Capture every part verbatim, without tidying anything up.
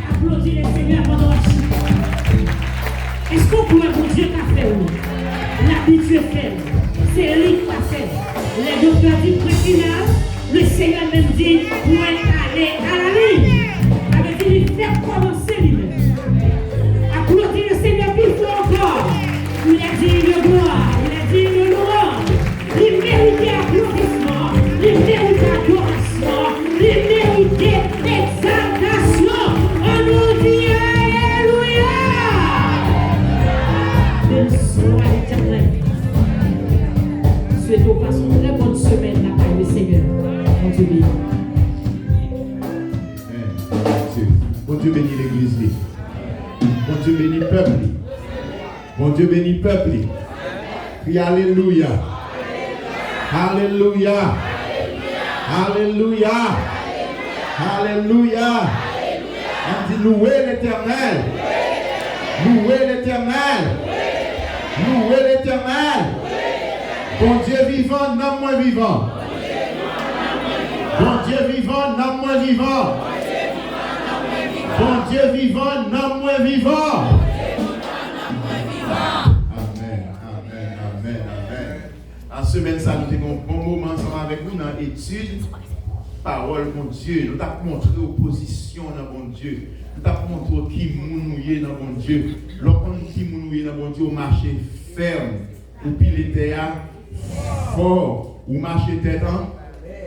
Aplodi le Senyè pandan w ap chante. Èske w kwè Bondye ka fè w? L abitye fè l. Se li k ka fè l. Lè doktè di pwen final, le Senyè menm di pwen kale a la liy. Sa vle di li fèk kòmanse li menm. Aplodi le Senyè pi fò ankò. Il est digne de gloire, il est digne de louange. Li merite aplodisman, li merite adorasyon, li merite egzaltasyon. Ann nou di alelouya! Benswa Letènèl. Swete w pase yon trè bòn semèn lakay le Senyè. Bondye beni. Amen. Bondye. Bondye beni legliz li. Bondye beni pèp li. Bondye beni pèp li. Kriye alelouya. Alelouya. Alelouya. Alelouya. Ann di louwe Letènèl. Louwe Letènèl. Louwe Letènèl. Bondye vivan, nanm mwen vivan. Bondye vivan, nanm mwen vivan. Bondye vivan, nanm mwen vivan. Amèn, amèn, amèn, amèn. Nan semèn sa, nou te gen yon bon moman ansanm avèk nou nan etid pawòl Bondye. Nou t ap montre w pozisyon nan Bondye. Nou t ap montre w ki moun ou ye nan Bondye. Lè w konn ki moun ou ye nan Bondye, w mache fèm. Ou pile tè a fò. Ou mache tèt an,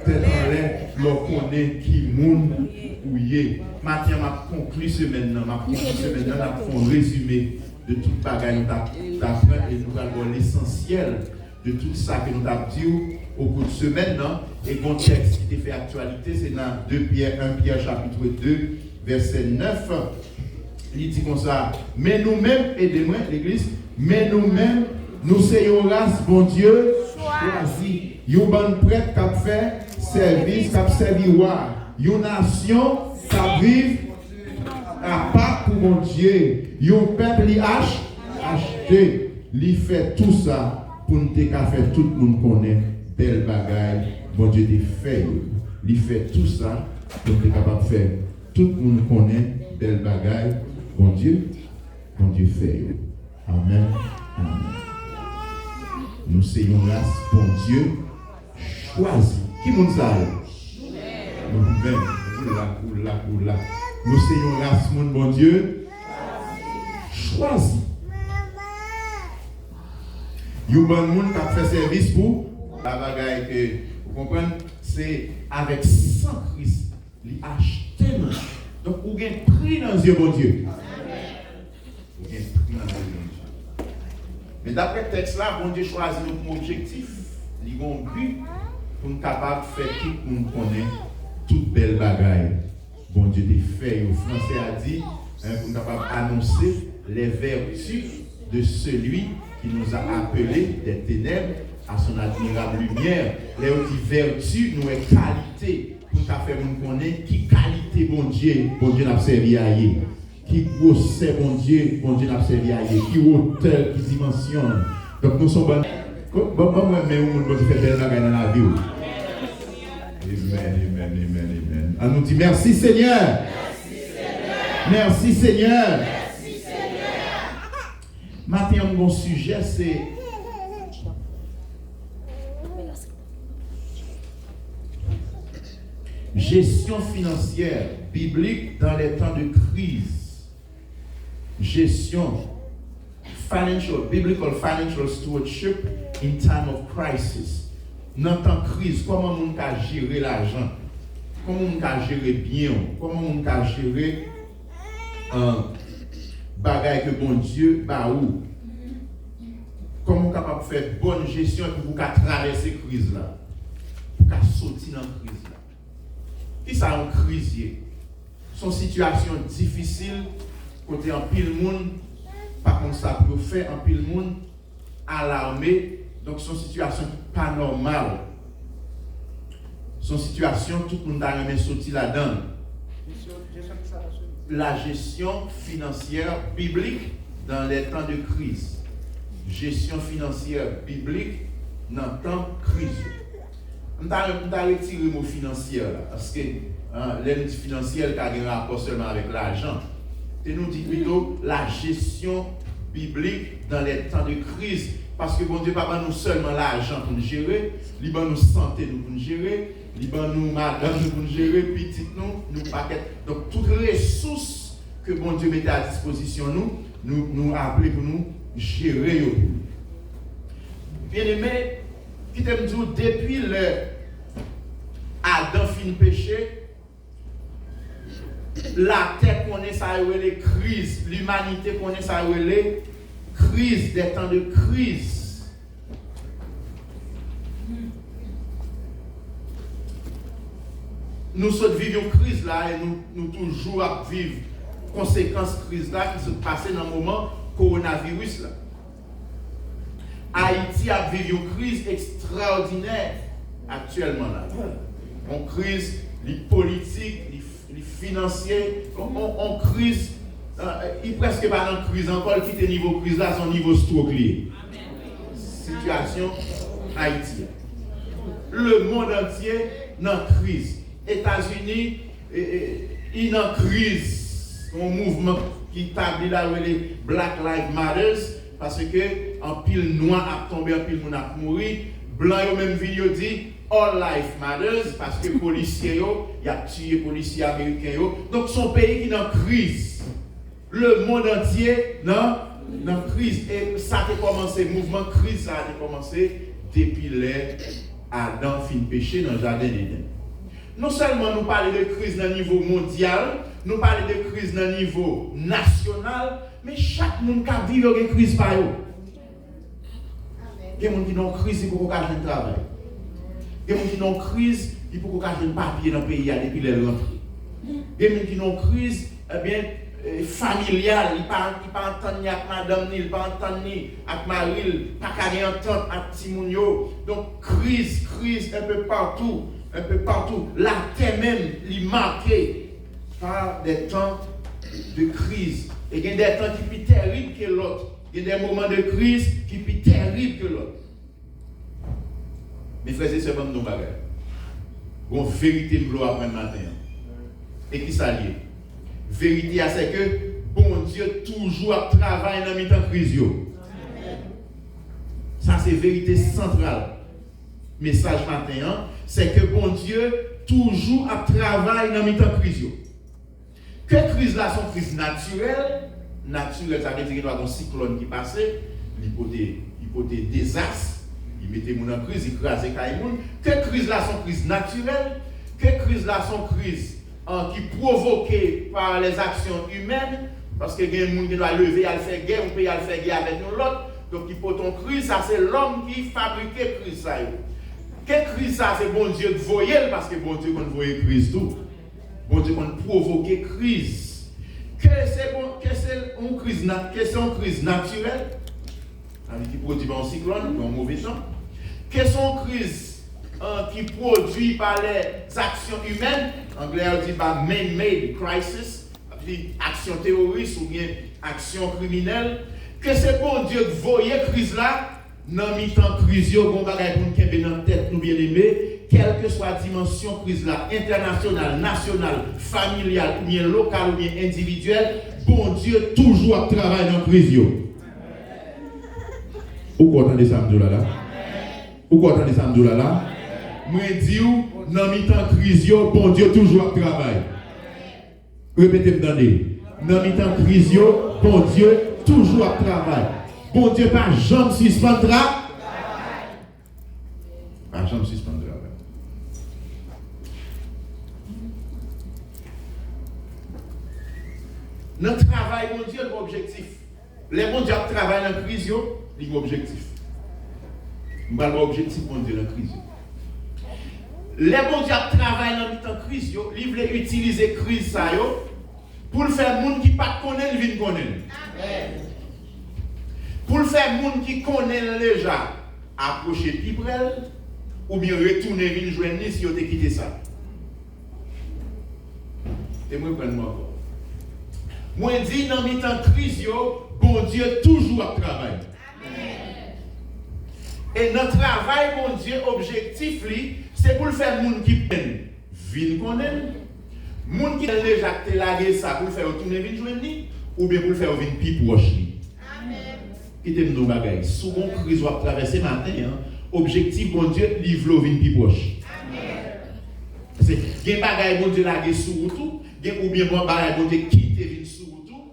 tèt anlè, lè w konnen ki moun ou ye. Maten an, m ap konkli semèn nan. M ap konkli semèn nan, n ap fè yon rezime de tout bagay nou t ap, t ap aprann e nou pral ba w lesansyèl de tout sa ke nou t ap di w o kou de semèn nan. E gon tèks ki te fè aktyalite, se nan de Pyè, en Pyè chapit de, vèsè nèf. Li di konsa, men nou menm, ede mwen, legliz, men nou menm, nou se yon ras Bondye chwazi, yon bann prèt k ap fè sèvis, k ap sèvi wa, yon nasyon k ap viv apa pou Bondye, yon pèp li ach-, achte. Li fè tou sa pou n te ka fè tout moun konnen bèl bagay Bondye te fè yo. Li fè tou sa pou n te kapab fè tout moun konnen bèl bagay Bondye, Bondye fè yo. Amèn. Amèn. Nou se yon ras Bondye chwazi. Ki moun sa yo? Nou menm. Ou la, ou la, ou la. Nou se yon ras moun Bondye chwazi. Yon bann moun k ap fè sèvis pou la bagay ke, ou konprann, se avèk san Kris li achte nou. Donk, ou gen pri nan zye Bondye. Ou gen pri nan zye Bondye. Men daprè tèks la, Bondye chwazi nou pou objektif. Li gen yon bi pou n kapab fè tout moun konnen tout bèl bagay Bondye te fè yo. Fransè a di, en, pou n kapab annonse les vertus de celui qui nous a appelés des ténèbres à son admirable lumière. Lè yo di vèti, nou wè kalite pou n ka fè moun konnen ki kalite Bondye, Bondye n ap sèvi a ye. Ki gwosè Bondye, Bondye n ap sèvi a ye. Ki wotè l, ki dimansyon l. Donk, nou se yon bann, ko-, ban, ban mwen men yon moun Bondye fè bèl bagay nan lavi w. Amen, amen, amen, amen. Ann nou di, mèsi, Senyè. Mèsi, Senyè. Maten an, m gon sijè, se gestion financière biblique dans les temps de crise. Gestion financial, biblical financial stewardship in time of crisis. Nan tan kriz, kòman moun ka jere lajan? Kòman moun ka jere byen w? Kòman moun ka jere, euh, bagay ke Bondye ba ou? Kòman w kapab fè bòn jesyon epi pou w ka travèse kriz la? Pou w ka soti nan kriz la? Kisa yon kriz ye? Se yon sitiyasyon difisil kote anpil moun pa konn sa pou yo fè, anpil moun alame. Donk, se yon sitiyasyon ki pa nòmal. Se yon sitiyasyon tout moun ta renmen soti ladan l. La gestion financière biblique dans les temps de crise. Jesyon finansyè biblik nan tan kriz yo. M ta, m ta retire mo finansyè la, paske, ah, lè nou di finansyè, li ka gen rapò sèlman avèk lajan. Te nou di pito la gestion biblique dans les temps de crise, paske Bondye pa ban nou sèlman lajan pou n jere, li ban nou sante nou pou n jere, li ban nou madanm nou pou n jere, pitit nou, nou pakèt. Donk, tout resous ke Bondye mete a dispozisyon nou, nou, nou aple pou nou jere yo pou li. Byeneme, kite m di w, depi lè Adan fin peche, latè konnen sa yo rele kriz, limanite konnen sa yo rele kriz, des temps de crise. Nou sot viv yon kriz la e nou, nou toujou ap viv konsekans kriz la ki sot pase nan moman kowonaviris la. Ayiti ap viv yon kriz ekstraòdinè aktyèlman la. Yon kriz, li politik, li, li finansye, yon, yon, yon kriz, euh, li prèske pa nan kriz ankò, li kite nivo kriz la, se yon nivo stroke li ye. Sitiyasyon Ayiti a. Lemonn antye nan kriz. Etazini, e, e, li nan kriz. Yon mouvman ki tabli la yo rele Black Lives Matters, paske anpil nwa ap tonbe, anpil moun ap mouri. Blan yo menm vin, yo di All Life Matters, paske polisye yo, y ap tiye polisye ameriken yo. Donk, se yon peyi ki nan kriz. Lemonn antye nan, nan kriz. E sa te kòmanse, mouvman kriz sa a te kòmanse depi lè Adan fin peche nan jaden Eden. Non sèlman nou pale de kriz nan nivo mondyal, nou pale de kriz nan nivo nasyonal, men chak moun k ap viv yo gen kriz pa yo. Gen moun ki nan yon kriz, li poko ka jwenn travay. Gen moun ki nan yon kriz, li poko ka jwenn papye nan peyi a depi lè l rantre. Gen moun ki nan yon kriz, ebyen, eh, familyal, li pa, li pa antann ni ak madanm ni, li pa antann ni ak mari l, pa ka gen antant ak timoun yo. Donk, kriz, kriz, un peu partout, un peu partout. Latè menm, li make pa des temps de crise. E gen des temps ki pi tèrib ke lòt. Gen de moman de kriz ki pi tèrib ke lòt. Men frè e sè, ban m di yon bagay. Gon verite m vle w aprann maten an. E kisa l ye? Verite a, se ke Bondye toujou ap travay nan mitan kriz yo. Sa se verite santral mesaj maten an, se ke Bondye toujou ap travay nan mitan kriz yo. Ke kriz la se yon kriz natirèl, natirèl, sa vle di gen dwa gen yon siklòn ki pase, li pote, li pote dezas, li mete moun an kriz, li kraze kay moun. Ke kriz la se yon kriz natirèl, ke kriz la se yon kriz, an, ki pwovoke par les actions humaines, paske gen moun gen dwa leve, y al fè gè, yon peyi al fè gè avèk yon lòt, donk li pote yon kriz, sa se lòm ki fabrike kriz sa yo. Ke kriz sa, se Bondye k voye l, paske Bondye konn voye kriz tou. Bondye konn pwovoke kriz. Ke se bon, ke se yon kriz nat-, ke se yon kriz natirèl, sa vle di ki pwodui pa yon siklòn, pa yon move tan. Ke se yon kriz, euh, ki pwodui pa les actions humaines, anglè yo di pa man-made crisis, sa vle di aksyon teworis oubyen aksyon kriminèl. Ke se Bondye k voye kriz la, nan mitan kriz yo, gon bagay pou n kenbe nan tèt nou, byeneme, kèlkeswa dimansyon kriz la, entènasyonal, nasyonal, familyal, oubyen lokal, oubyen endividyèl, Bondye toujou ap travay nan kriz yo. Ou kwè w tande sa m di w la la? Ou kwè w tande sa m di w la la? Mwen di w, nan mitan kriz yo, Bondye toujou ap travay. Repete m tande. Nan mitan kriz yo, Bondye toujou ap travay. Bondye pa janm sispann tra-, pa Janm sispann travay. Nan travay Bondye, l gen objektif. Lè Bondye ap travay nan kriz yo, li gen objektif. M pral ba w objektif Bondye nan kriz yo. Lè Bondye ap travay nan mitan kriz yo, li vle itilize kriz sa yo pou l fè moun ki pa t konnen l vin konnen l. Pou l fè moun ki konnen l deja apwoche pi pre l, oubyen retounen vin jwenn li si yo te kite sa. E mwen pran nou ankò. Mwen di, nan mitan kriz yo, Bondye toujou ap travay. E nan travay Bondye, objektif li, se pou l fè moun ki konnen l vin konnen l, moun ki konnen l deja ki te lage sa pou l fè yo tounen vin jwenn li, oubyen pou l fè yo vin pi pwòch li. Kite m di w yon bagay. Si w gen yon kriz w ap travèse maten an, objektif Bondye, li vle w vin pi pwòch. Paske gen bagay Bondye lage sou wout ou, gen, oubyen bon bagay Bondye kite vin sou wout ou,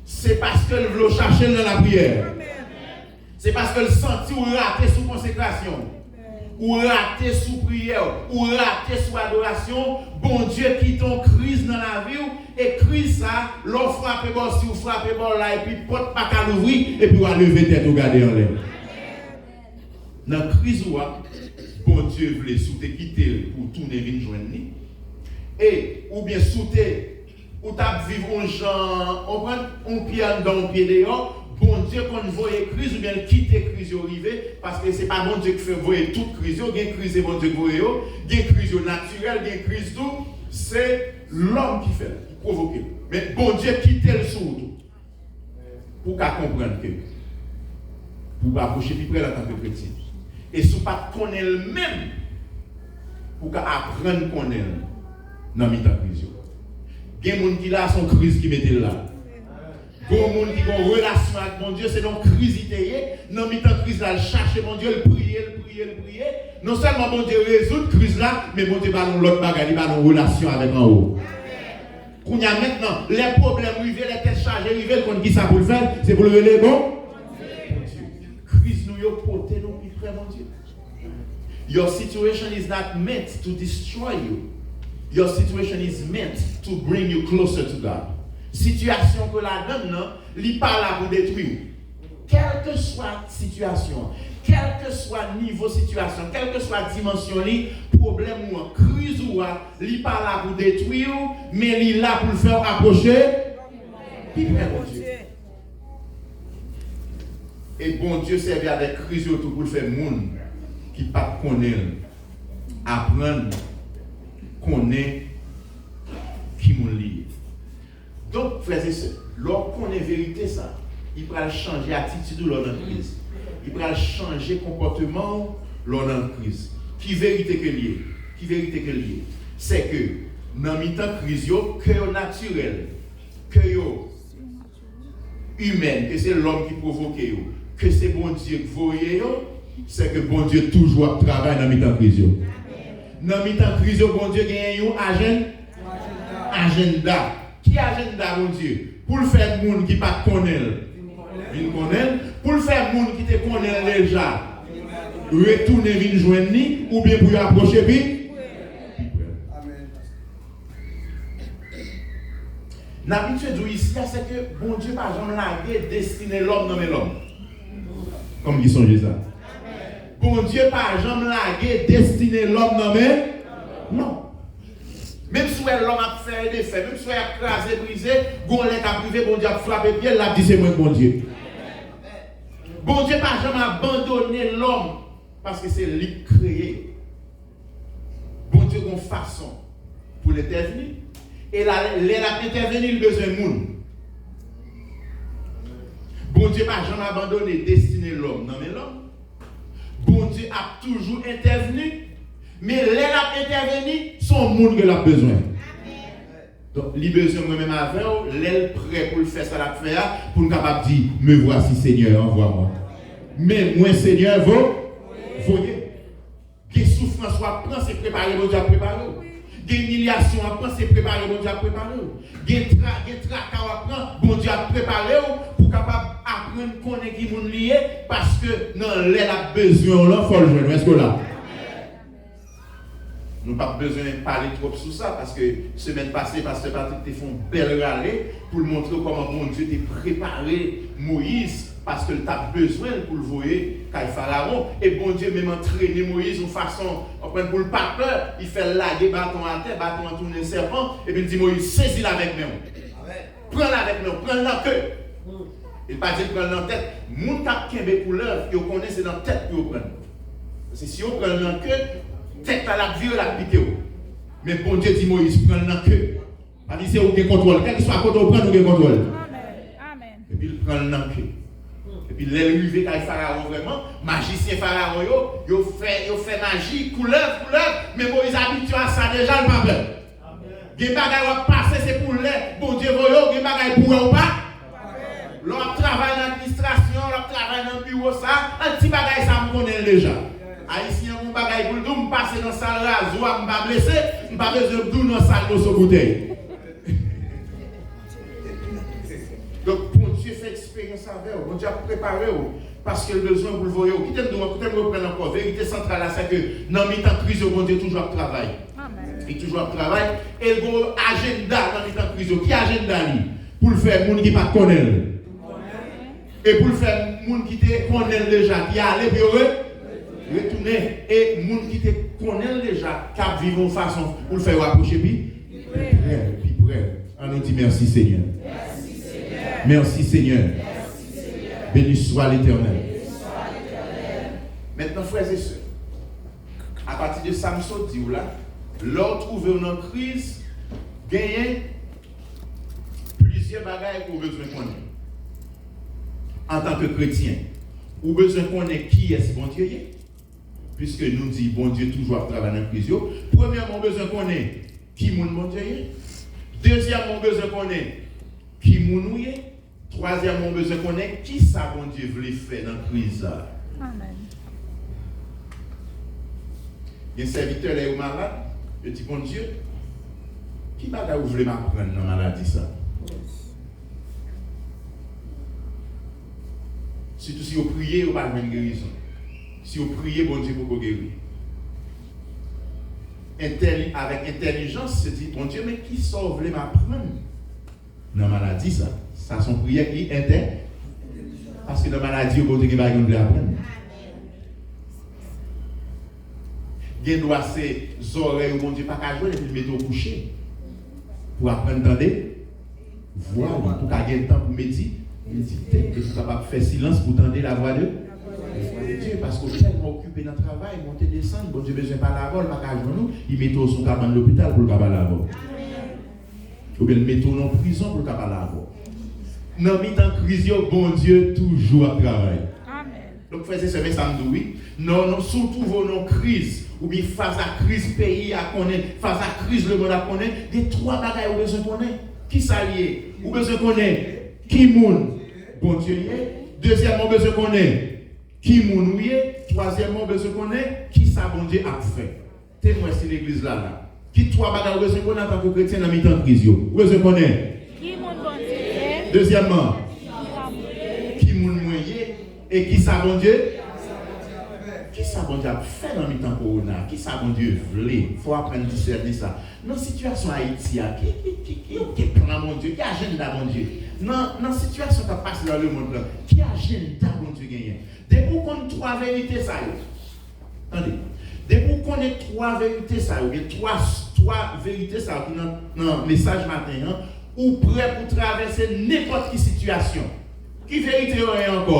se paske l vle w chache l nan lapriyè. Se paske l santi w rate sou konsekrasyon w. Ou rate sou priyè w, ou rate sou adorasyon w, Bondye kite yon kriz nan lavi w, e kriz sa, lè w frape bò, si w frape bò la, epi pòt pa ka louvri, epi w a leve tèt ou gade anlè. Nan kriz ou a, Bondye vle, si w te kite l pou w tounen vin jwenn li, e, oubyen si w te Ou t ap viv yon jan, w konprann, yon pye anndan, yon pye deyò. Bondye konn voye kriz oubyen l kite kriz yo rive, paske se pa Bondye ki fè voye tout kriz yo. Gen kriz se Bondye ki voye yo, gen kriz yo natirèl, gen kriz tou se lòm ki fè l, ki pwovoke l. Men Bondye kite l sou ou tou. Pou w ka konprann ke, pou w apwoche pi pre l antanke kretyen. E si w pa t konnen l menm, pou w ka aprann konnen l nan mitan kriz yo. Gen moun ki la, se yon kriz ki mete l la. Gen moun ki gen yon relasyon ak Bondye, se nan yon kriz li te ye. Nan mitan kriz la, l chache Bondye, l priye, l priye, l priye. Non sèlman Bondye rezoud kriz la, men Bondye ba l yon lòt bagay, li ba l yon relasyon avèk anwo. Kounye a mentnan, lè pwoblèm rive, lè tèt chaje rive, l konn kisa pou l fè, se pou l rele bon Bondye. Kriz nou yo pote nou pi pre Bondye. Your situation is not meant to destroy you. Your situation is meant to bring you closer to God. Sitiyasyon ke w ladan l nan, li pa la pou detwi w. Kèlkeswa sitiyasyon an, kèlkeswa nivo sitiyasyon, kèlkeswa dimansyon li, pwoblèm ou an, kriz ou a, li pa la pou detwi w, men li la pou l fè w apwoche pi pre Bondye. E Bondye sèvi avèk kriz yo tou pou l fè moun ki pa t konnen l aprann konnen ki moun li ye. Donk, frè e sè, lè w konnen verite sa, li pral chanje atitid ou lè w nan kriz. Li pral chanje konpòteman w lè w nan kriz. Ki verite ke l ye? Ki verite ke l ye? Se ke nan mitan kriz yo, ke yo natirèl, ke yo imèn, ke se lòm ki pwovoke yo, ke se Bondye k voye yo, se ke Bondye toujou ap travay nan mitan kriz yo. Nan mitan kriz yo, Bondye genyen yon ajen-, ajanda. Ki ajanda Bondye? Pou l fè moun ki pa t konnen l vin konnen l, pou l fè moun ki te konnen l deja retounen vin jwenn li, oubyen pou yo apwoche pi, pi pre. N abitye di w isi a, se ke Bondye pa janm lage destine lòm nan men lòm. Kòm ki sonje sa? Bondye pa janm lage destine lòm nan men lòm. Menm si w wè lòm ap fè e defè, menm si w wè y ap kraze brize, gon lè k ap rive, Bondye ap frape pye l, l ap di, "Se mwen k Bondye." Bondye pa janm abandone lòm, paske se li k kreye. Bondye gon fason pou l entèvni. E la, lè l ap entèvni, l bezwen moun. Bondye pa janm abandone destine lòm nan men lòm. Bondye ap toujou entèvni, men lè l ap entèvni, se yon moun ke l ap bezwen. Donk, li bezwen mwen menm avè w, lè l prè pou l fè sa l ap fè a, pou n kapab di, "Me voici, Seigneur, envoie-moi." Men mwen, Senyè, vo-, voye. Gen soufrans w ap pran, se prepare Bondye ap prepare w. Gen imilyasyon w ap pran, se prepare Bondye ap prepare w. Gen tra-, gen traka w ap pran, Bondye ap prepare w pou w kapab aprann konnen ki moun li ye, paske nan lè l ap bezwen w lan, fò l jwenn ou. Èske w la? Nou p ap bezwen pale twòp sou sa, paske semèn pase, pastè Patrick te fè yon bèl rale pou l montre w kòman Bondye te prepare Moyiz, paske l t ap bezwen l pou l voye kay Farawon. E Bondye menm antrene Moyiz yon fason, w konprann, pou l pa pè, li fè l lage baton atè, baton an tounen sèpan, epi l di Moyiz, "Sezi l avèk men w." Pran l avèk men w, pran l nan ke. Li pa di l pran l nan tèt. Moun k ap kenbe koulèv, yo konnen se nan tèt pou yo pran l. Paske si yo pran l nan ke, tèt la l ap vire, l ap pike w. Men Bondye di Moyiz, pran l nan ke. Sa vle di se ou gen kontwòl. Kèlkeswa kote w pran l, ou gen kontwòl. Amèn. Amèn. Epi l pran l nan ke. Epi lè l rive kay Farawon vrèman, majisyen Farawon yo, yo fè, yo fè maji, koulèv, koulèv, men Moyiz abitye a sa deja, l pa pè. Gen bagay w ap pase, se pou lè Bondye voye w, gen bagay pou wè ou pa. Lè w ap travay nan administrasyon, lè w ap travay nan biwo sa, an ti bagay sa m konnen l deja. Ayisyen an gon bagay pou l di w, m pase nan sal razwa, m pa blese, m pa bezwen di w nan sal moso boutèy. Donk, Bondye fè eksperyans avè w, Bondye ap prepare w. Paske l bezwen pou l voye w. Kite m di w, kite m reprann ankò. Verite santral la, se ke nan mitan kriz yo, Bondye toujou ap travay. Amèn. Li toujou ap travay. E l gen yon ajenda nan mitan kriz yo. Ki ajenda li? Pou l fè moun ki pa t konnen l. E pou l fè moun ki te konnen l deja, ki ale pou yo re-, retounen. E moun ki te konnen l deja, k ap viv yon fason pou l fè yo apwoche pi, pi pre, pi pre. An nou di, mèsi, Senyè. Mèsi, Senyè. Beni swa Letènèl. Mentnan, frè e sè, apati de sa m sot di w la, lè w twouve w nan kriz, genyen plizyè bagay ke w bezwen konnen. Antanke kretyen, ou bezwen konnen kiyès Bondye ye. Piske nou di Bondye toujou ap travay nan kriz yo, premyèman, ou bezwen konnen ki moun Bondye ye. Dezyèmman, ou bezwen konnen ki moun ou ye. Twazyèmman, ou bezwen konnen kisa Bondye vle fè nan kriz sa a. Amèn. Gen sèvitè, lè yo malad, yo di, "Bondye, ki bagay ou vle m aprann nan maladi sa a?" Sitou si yo priye, yo pa jwenn gerizon. Si yo priye, Bondye poko geri. Entèli-, avèk entèlijans, se di, "Bondye, men kisa w vle m aprann nan maladi sa?" Sa se yon priyè ki entè-, paske nan maladi yo, Bondye gen bagay ki vle aprann. Gen dwa se zòrèy ou Bondye pa ka jwenn epi l mete w kouche pou aprann tande vwa li, pou w ka gen tan pou medi-, medite, epi w kapab fè silans pou tande lavwa de, lavwa de Dye, paske w tèlman okipe nan travay, monte desann, Bondye bezwen pale avè w, l pa ka jwenn ou, li mete w sou yon kabann lopital pou l ka pale avè w. Oubyen l mete w nan prizon pou l ka pale avè w. Nan mitan kriz yo, Bondye toujou ap travay. Amèn. Donk, frè e sè, men sa m di w, wi. Non, non, si w twouve w nan kriz, oubyen fas a kriz peyi a konnen, fas a kriz lemonn ap konnen, gen twa bagay ou bezwen konnen. Kisa l ye? Ou bezwen konnen ki moun Bondye ye. Dezyèmman, ou bezwen konnen ki moun ou ye. Twazyèmman, ou bezwen konnen kisa Bondye ap fè. Temwen si legliz la la. Ki twa bagay ou bezwen konnen antanke kretyen nan mitan kriz yo? Ou bezwen konnen. Ki moun Bondye ye? Dezyèmman, ki moun mwen ye? E kisa Bondye? Kisa Bondye ap fè nan mitan kowona? Kisa Bondye vle? Fò w aprann disène sa. Nan sitiyasyon Ayiti a, ki, ki, ki, ki, ki plan Bondye? Ki ajanda Bondye? Nan, nan sitiyasyon k ap pase nan lemonn lan, ki ajanda Bondye genyen? Depi w konn twa verite sa yo, tande, depi w konnen twa verite sa yo, oubyen twa, twa verite sa yo ki nan, nan mesaj maten an, ou prè pou travèse nenpòt ki sitiyasyon. Ki verite yo ye ankò?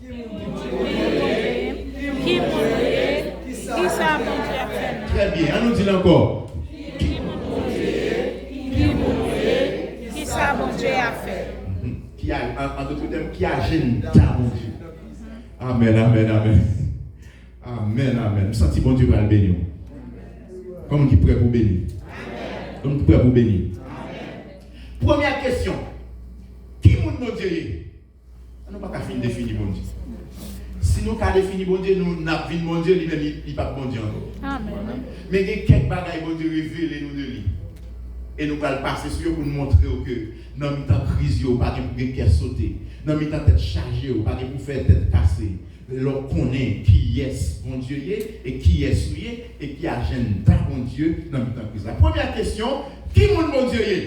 Ki moun ou ye? Ki moun ou ye? Kisa Bondye ap fè nan? Trè byen, an nou di l ankò. Ki moun ou ye? Ki moun ou ye? Kisa Bondye ap fè? Mhm. Ki a, an, an dòt tèm, ki ajanda Bondye? Amèn, amèn, amèn. Amèn, amèn. M santi Bondye pral beni w. Kòman ki prè pou beni? Kòman ki prè pou beni? Premyè kesyon. Ki moun Bondye ye? Nou pa ka fin defini Bondye. Si nou ka defini Bondye, nou, n ap vin Bondye, li menm, li, li p ap Bondye ankò. Amèn. Men gen kèk bagay Bondye revele nou de li. E nou pral pase sou yo pou n montre w ke nan mitan kriz yo, ou pa gen pou gen kè sote. Nan mitan tèt chaje, ou pa gen pou fè tèt kase. Lè w konnen kiyès Bondye ye e kiyès ou ye e ki ajanda Bondye nan mitan kriz la. Premyè kesyon, ki moun Bondye ye?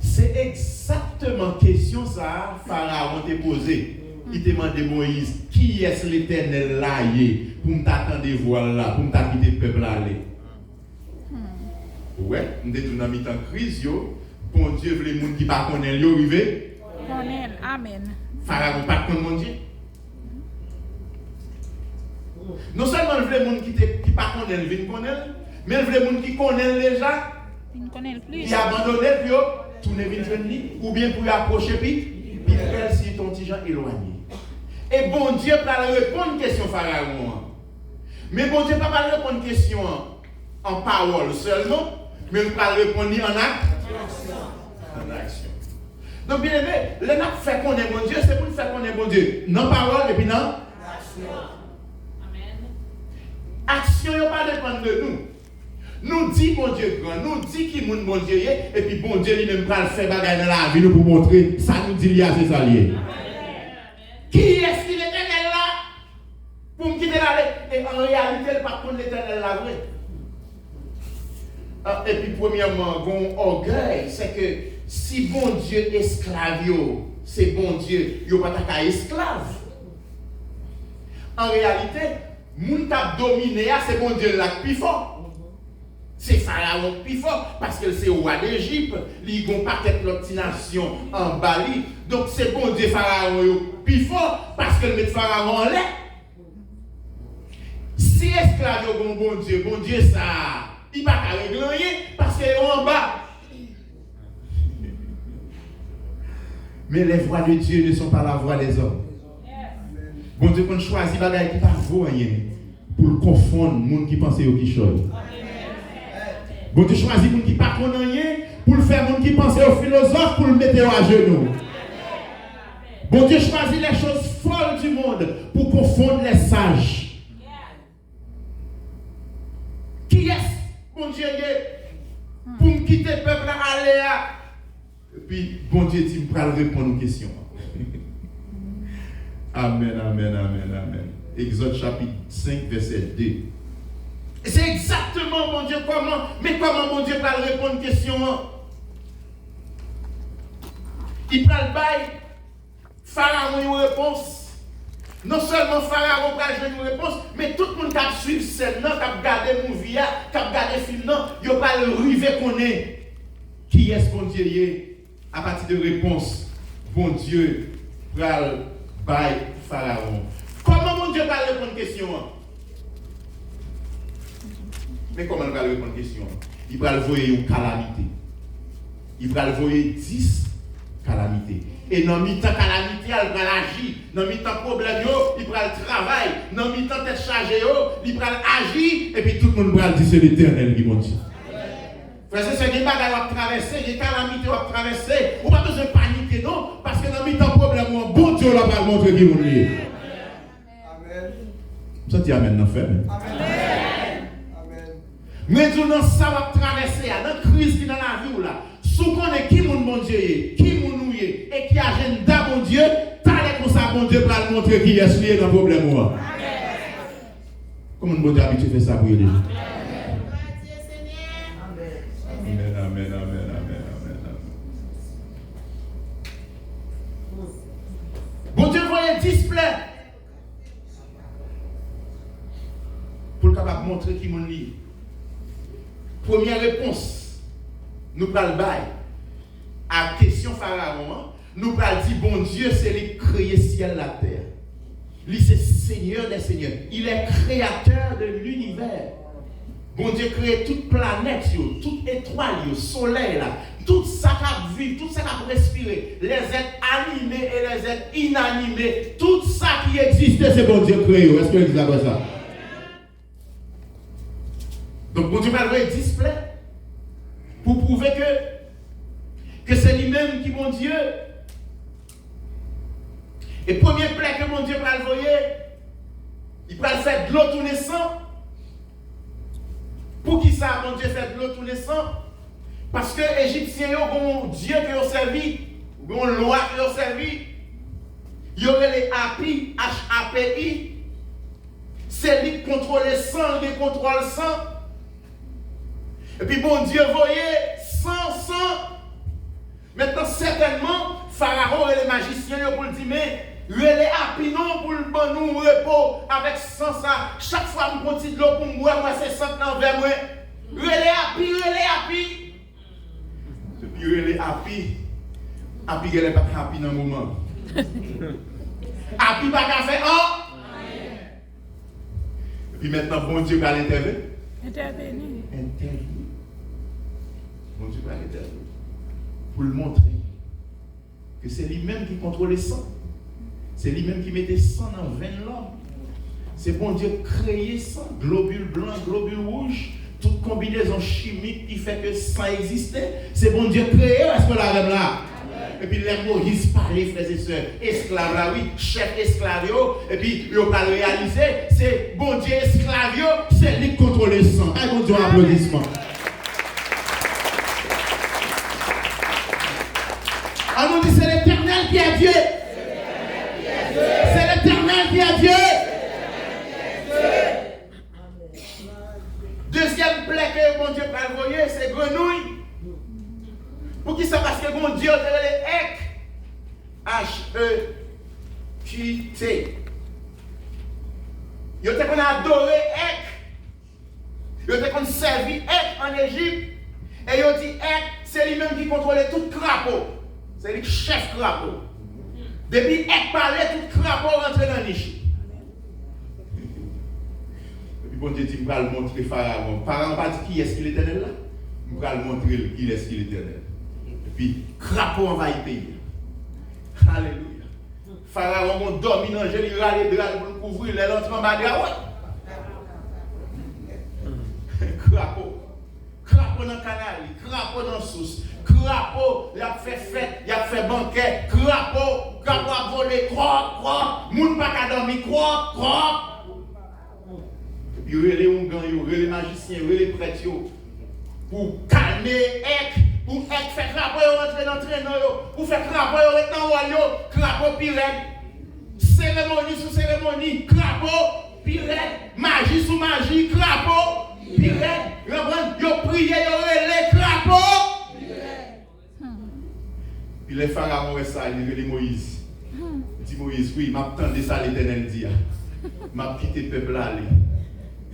Se egzakteman kesyon sa a Farawon te poze. Li te mande Moyiz, "Kiyès Letènèl la ye pou m ta tande vwa l la, pou m ta kite pèp la ale?" Ou wè, m te di w nan mitan kriz yo, Bondye vle moun ki pa konnen l yo rive. Konnen l. Amèn. Farawon pa t konn Bondye. Non sèlman l vle moun ki te, ki pa konnen l vin konnen l, men l vle moun ki konnen l deja, vin konnen l plis, ki abandone l pou yo tounen vin jwenn li, oubyen pou yo apwoche pi, pi pre l si l te yon ti jan elwanye. E Bondye pral reponn kesyon Farawon an. Men Bondye pa pral reponn kesyon an an pawòl sèlman, men l pral reponn li an ak, an aksyon. Donk, byeneme, lè n ap fè konnen Bondye, se pou n fè konnen Bondye nan pawòl epi nan aksyon. Aksyon yo pa depann de nou. Nou di Bondye gran, nou di ki moun Bondye ye, epi Bondye li menm pral fè bagay nan lavi nou pou montre sa nou di l ye a, se sa l ye. Kiyès ki Letènèl la? Pou m kite l ale. E an reyalite, l pa t konn Letènèl la vre. Ah, epi, premyèman, gen yon ògèy, se ke si Bondye esklav yo, se Bondye, yo pa ta ka esklav. An reyalite, moun k ap domine a, se Bondye l la k pi fò. Se Farawon k pi fò, paske l se wa Dejip, li gen yon pakèt lòt ti nasyon anba li. Donk, se Bondye Farawon yo k pi fò, paske l met Farawon anlè. Si esklav yo gen yon Bondye, Bondye sa a, li pa ka regle anyen, paske yo anba. Mais les voies de Dieu ne sont pas la voie des hommes. Bondye konn chwazi bagay ki pa vo anyen pou l konfonn moun ki panse yo kichòy. Bondye chwazi moun ki pa konn anyen pou l fè moun ki panse yo filozòf pou l mete yo ajenou. Bondye chwazi les choses folles du monde pour confondre les sages. Kiyès Bondye ye pou m kite pèp la ale a? Epi Bondye di m pral reponn ou kesyon an. Amèn, amèn, amèn, amèn. Egzòd chapit senk, vèsè de. E se egzakteman Bondye kòman, men kòman Bondye pral reponn kesyon an. Li pral bay Farawon yon repons. Non sèlman Farawon pral jwenn yon repons, men tout moun k ap swiv sèn nan, k ap gade movie a, k ap gade fim nan, yo pral rive konnen kiyès Bondye ye apati de repons Bondye pral bay Farawon. Kòman Bondye pral reponn kesyon an? Men kòman l pral reponn kesyon an. Li pral voye yon kalamite. Li pral voye dis kalamite. E nan mitan kalamite a, li pral aji. Nan mitan pwoblèm yo, li pral travay. Nan mitan tèt chaje yo, li pral aji. Epi tout moun pral di, "Se Letènèl ki Bondye." Frè e sè, gen bagay w ap travèse, gen kalamite w ap travèse. Ou pa bezwen panike, non. Paske nan mitan pwoblèm ou an, Bondye w la pral montre ki moun li ye. Amèn. M santi amèn nan fèm. Amèn. Amèn. Mwen di w nan sa w ap travèse a, nan kriz ki nan lavi w la, si w konnen ki moun Bondye ye, ki moun ou ye, e ki ajanda Bondye, talè konsa Bondye pral montre kiyès li ye nan pwoblèm ou an. Amèn. Kòman Bondye abitye fè sa pou yo deja? Amèn. Amèn, amèn, amèn, amèn, amèn, amèn. Bondye voye dis plè pou l kapab montre ki moun li ye. Premyè repons nou pral bay a kesyon Farawon an, nou pral di Bondye se li k kreye syèl la, tè a. Li se Seigneur des seigneurs. Il est créateur de l'univers. Bondye kreye tout planèt yo, tout etwal yo, solèy la, tout sa k ap viv, tout sa k ap respire, les êtres animés et les êtres inanimés, tout sa ki egziste, se Bondye k kreye yo. Èske legliz la kwè sa? Donk, Bondye pral voye dis plè pou pwouve ke, ke se li menm ki Bondye. E premye plè ke Bondye pral voye, li pral fè dlo tounen san. Poukisa Bondye fè dlo tounen san? Paske Ejipsyen yo gen yon dye ke yo sèvi, gen yon lwa ke yo sèvi. Yo rele Api, H A P I. Se li k kontwole san, li gen kontwòl san. Epi Bondye voye san, san. Mentnan, sètènman, Farawon rele majisyen yo pou l di, men, rele Api non pou l ban nou repo avèk san sa. Chak fwa m pran ti dlo pou m bwè, m wè se sant nan vè mwen. Rele Api, rele Api. Depi rele Api, Api genlè pa t happy nan moman. Api pa ka fè an. Epi mentnan, Bondye pral entève-, Entèveni. Entèveni. Bondye pral entèveni. Pou l montre ke se li menm ki kontwole san. Se li menm ki mete san nan venn lòm. Se Bondye k kreye san, globil blan, globil wouj, tout konbinezon chimik ki fè ke san egziste. Se Bondye k kreye yo, èske w la avè m la? Epi lè Moyiz pale, frè e sè, esklav la, wi, chèf esklav yo, epi yo pral reyalize, se Bondye esklav yo, se li k kontwole san. Bay Bondye yon aplodisman. An nou di, c'est l'Éternel qui est Dieu. C'est l'Éternel qui est Dieu. Dezyèm plè ke Bondye pral voye, se grenouy. Poukisa? Paske Bondye yo te rele Ek, H E Q T. Yo te konn adore Ek. Yo te konn sèvi Ek ann Ejip, e yo di Ek, se li menm ki kontwole tout krapo. Se li k chèf krapo. Depi Ek pale, tout krapo rantre nan nich li. Epi Bondye di, m pral montre Farawon. Farawon pa di, kiyès ki Letènèl la? M pral montre l kilès ki Letènèl. Epi krapo anvayi peyi a. Alelouya. Farawon gon dòmi nan je l, li rale dra l pou l kouvri, lè l antre anba dra, wè. Krapo. Krapo nan kanal, krapo nan sous, krapo, y ap fè fèt, y ap fè bankè, krapo, krapo ap vole, kwòp, kwòp, moun pa ka dòmi, kwòp, kwòp. Epi rele oungan yo, rele majisyen, rele prèt yo. Pou kalme Èk, pou Èk fè krapo yo rantre nan trennen yo, pou fè krapo yo ret nan wòl yo, krapo pi rèd. Seremoni sou seremoni, krapo pi rèd. Maji sou maji, krapo pi rèd. Konprann? Yo priye, yo rele, krapo pi rèd. Epi lè Farawon wè sa, li rele Moyiz. Li di Moyiz, wi, m ap tande sa Letènèl di a. M ap kite pèp la ale.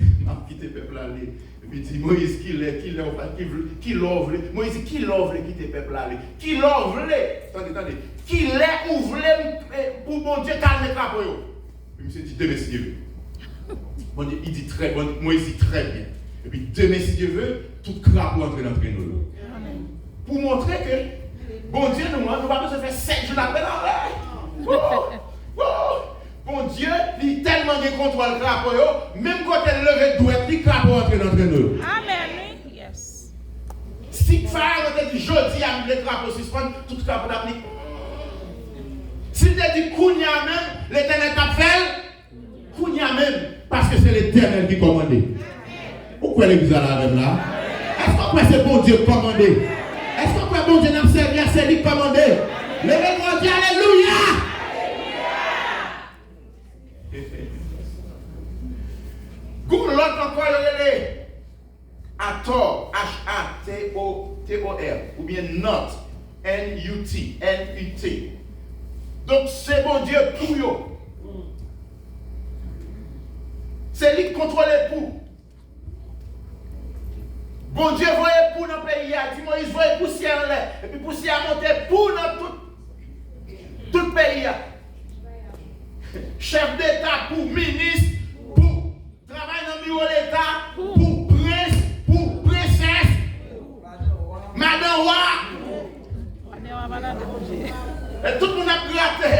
M ap kite pèp la ale. Epi di, Moyiz, kilè, kilè w pa, ki vle, kilè w vle? Moyiz di, kilè w vle kite pèp la ale? Kilè w vle? Tande, tande. Kilè ou vle m, eh, pou Bondye kalme krapo yo? Epi misye di, demen si Dye vle. Bondye, li di, trè, Bondye, Moyiz di, trè byen. Epi demen si Dye vle, tout krapo antre nan trennen yo. Pou montre ke Bondye nou an, nou pa bezwen fè sèt jou n ap rele anlè. Wou! Wou! Bondye, li tèlman gen kontwòl krapo yo, menm kote l leve dwèt li, krapo antre nan trennen yo. Amèn, wi. Yes. Si Farawon te di, jodi a, m vle krapo sispann, tout krapo t ap ni. Si l te di, kounye a menm, Letènèl t ap fè l, kounye a menm, paske se Letènèl ki kòmande. Ou kwè legliz la la avè m la? Èske w kwè se Bondye k kòmande? Èske w kwè Bondye n ap sèvi a, se li k kòmande? Leve men w, di, alelouya! Gon lòt ankò yo rele Atò, H A T O, T O R, oubyen Nut, N U T, N U T. Donk, se Bondye pou yo. Se li k kontwole pou. Bondye voye pou nan peyi a, di Moyiz voye pousyè anlè, epi pousyè a monte pou nan tout, tout peyi a. Chèf deta pou, minis pou. Travay nan biwo leta pou, prens pou, prensès, madan wa. E tout moun ap grate.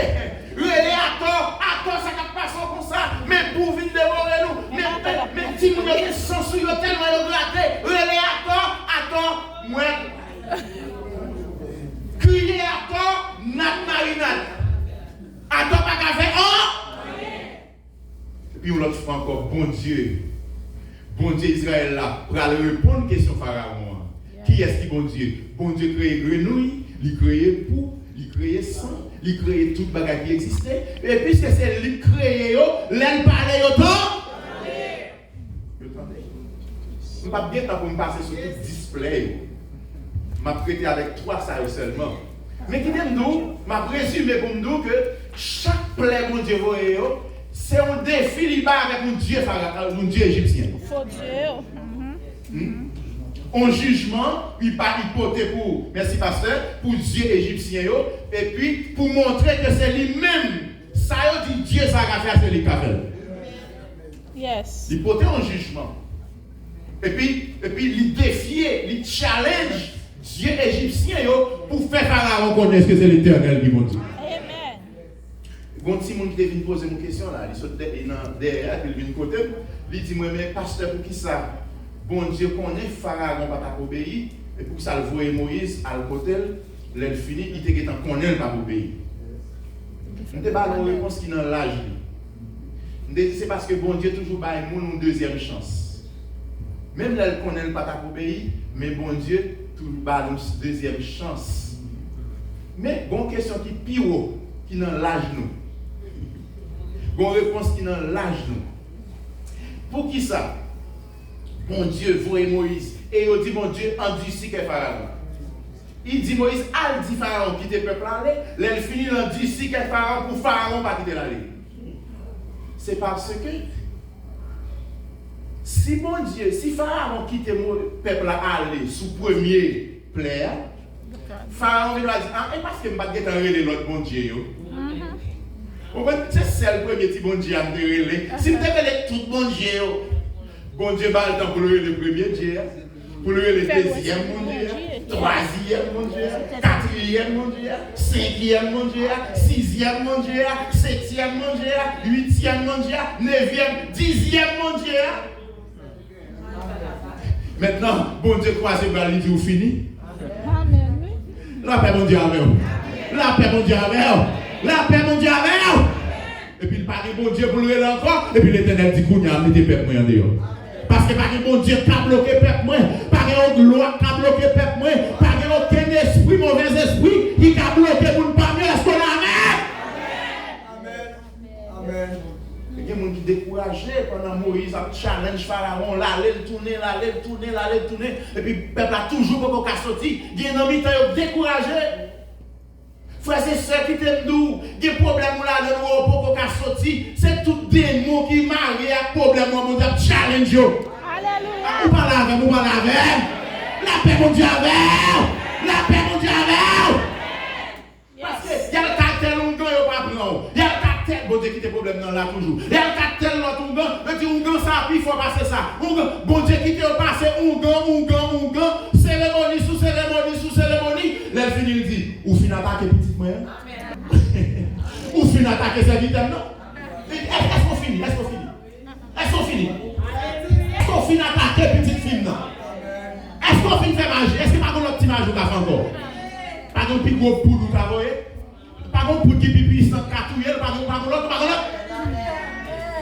Rele atò, atò, sa k ap pase w konsa? Men pou vin devore nou. Men, men, men timoun yo gen san sou yo tèlman yo grate. Rele atò, atò, mwen. Kriye atò, n ap marinad. Atò pa ka fè an. Epi yon lòt fwa ankò, Bondye, Bondye Izrayèl la pral reponn kesyon Farawon an. Ki Kiyès ki Bondye? Bondye kreye grenouy, li kreye pou, li kreye san, li kreye tout bagay ki egziste. E piske se li k kreye yo, lè l pale yo tan-, yo tande. M p ap gen tan pou m pase sou tout dis plè yo. M ap rete avèk twa sa yo sèlman. Men kite m di w, m ap rezime pou m di w ke chak plè Bondye voye yo, se yon defi li bay avèk yon dye fara-, yon dye ejipsyen. Fo dye yo. Mhm. Hmm? On jijman, li pa, li pote pou, mèsi pastè, pou dye ejipsyen yo, epi pou montre ke se li menm, sa yo di dye sa ka fè a, se li k ka fè l. Yes. Li pote on jijman. Epi, epi li defye, li challenge dye ejipsyen yo pou fè Farawon konnen èske se Letènèl ki Bondye. Amen. Gon timoun ki te vin poze m yon kesyon la, li sot dè-, nan dèyè a, epi l vin kote m, li di mwen, men pastè, poukisa Bondye konnen Farawon pa t ap obeyi, e poukisa l voye Moyiz al kote l, lè l fini, li te gentan konnen l p ap obeyi? M te ba l yon repons ki nan laj li. M te di se paske Bondye toujou bay moun yon dezyèm chans. Menm lè l konnen l pa t ap obeyi, men Bondye toujou ba l yon dezyèm chans. Men, gon kesyon ki pi wo, ki nan laj nou. Gon repons ki nan laj nou. Poukisa Bondye voye Moyiz e yo di Bondye andisi kè Farawon? Li di Moyiz al di Farawon kite pèp la ale, lè l fini l andisi kè Farawon pou Farawon pa kite l ale. Se paske si Bondye, si Farawon kite Mo-, pèp la ale sou premye plè a, Farawon vin va di, a, e paske m pa t gentan rele lòt bondye yo? Mhm. Ou konprann? Se sèl premye ti Bondye a m te rele. Si m te rele tout bondye yo, Bondye ba l tan pou l rele premye Dye a, pou l rele dezyèm Bondye a, twazyèm Bondye a, katriyèm Bondye a, senkyèm Bondye a, sizyèm Bondye a, setyèm Bondye a, uityèm Bondye a, nevyèm, dizyèm Bondye a. Mentnan, Bondye kwaze bra l, li di, ou fini? Amen, wi. Lapè Bondye avè w. Lapè Bondye avè w. Lapè Bondye avè w. Epi l pa gen Bondye pou l rele ankò. Epi Letènèl di, kounye a, mete pèp mwen andeyò. Paske pa gen Bondye k ka bloke pèp mwen. Pa gen yon lwa k ka bloke pèp mwen. Pa gen okenn espri, movèzespri, ki ka bloke moun pa m yo. Èske w la avè m? Amèn. Amèn. E gen moun ki dekouraje pandan Moyiz ap challenge Farawon, l ale, l tounen, l ale, l tounen, l ale, l tounen, epi pèp la toujou poko ka soti. Gen nan mitan yo k dekouraje. Frè e sè, kite m di w, gen pwoblèm ou ladan l ou poko ka soti. Se tout demon ki marye ak pwoblèm ou an, Bondye ap challenge yo. Alelouya. Ou pale avè m, ou pale avè m. Lapè Bondye avè w. Lapè Bondye avè w. Paske y al ka tèl oungan, yo pa pran w. Y al ka tèl, Bondye kite pwoblèm nan la toujou. Y al ka tèl lòt oungan, yo di oungan sa a pi fò pase sa. Oungan, Bondye kite yo pase oungan, oungan, oungan, seremoni sou seremoni sou seremoni. Lè l fini, l di, ou fin atake pitit mwen an? Ou fin atake sèvitè m nan? Èske, èske w fini? Èske w fini? Èske w fini? Èske w fin atake pitit fi m nan? Èske w fin fè maji? Èske pa gon lòt ti maji ou ka fè ankò? Pa gon pi gwo poud ou ka voye? Pa gon poud ki pi pwisan k ka touye l? Pa gon, pa gon lòt, pa gon lòt?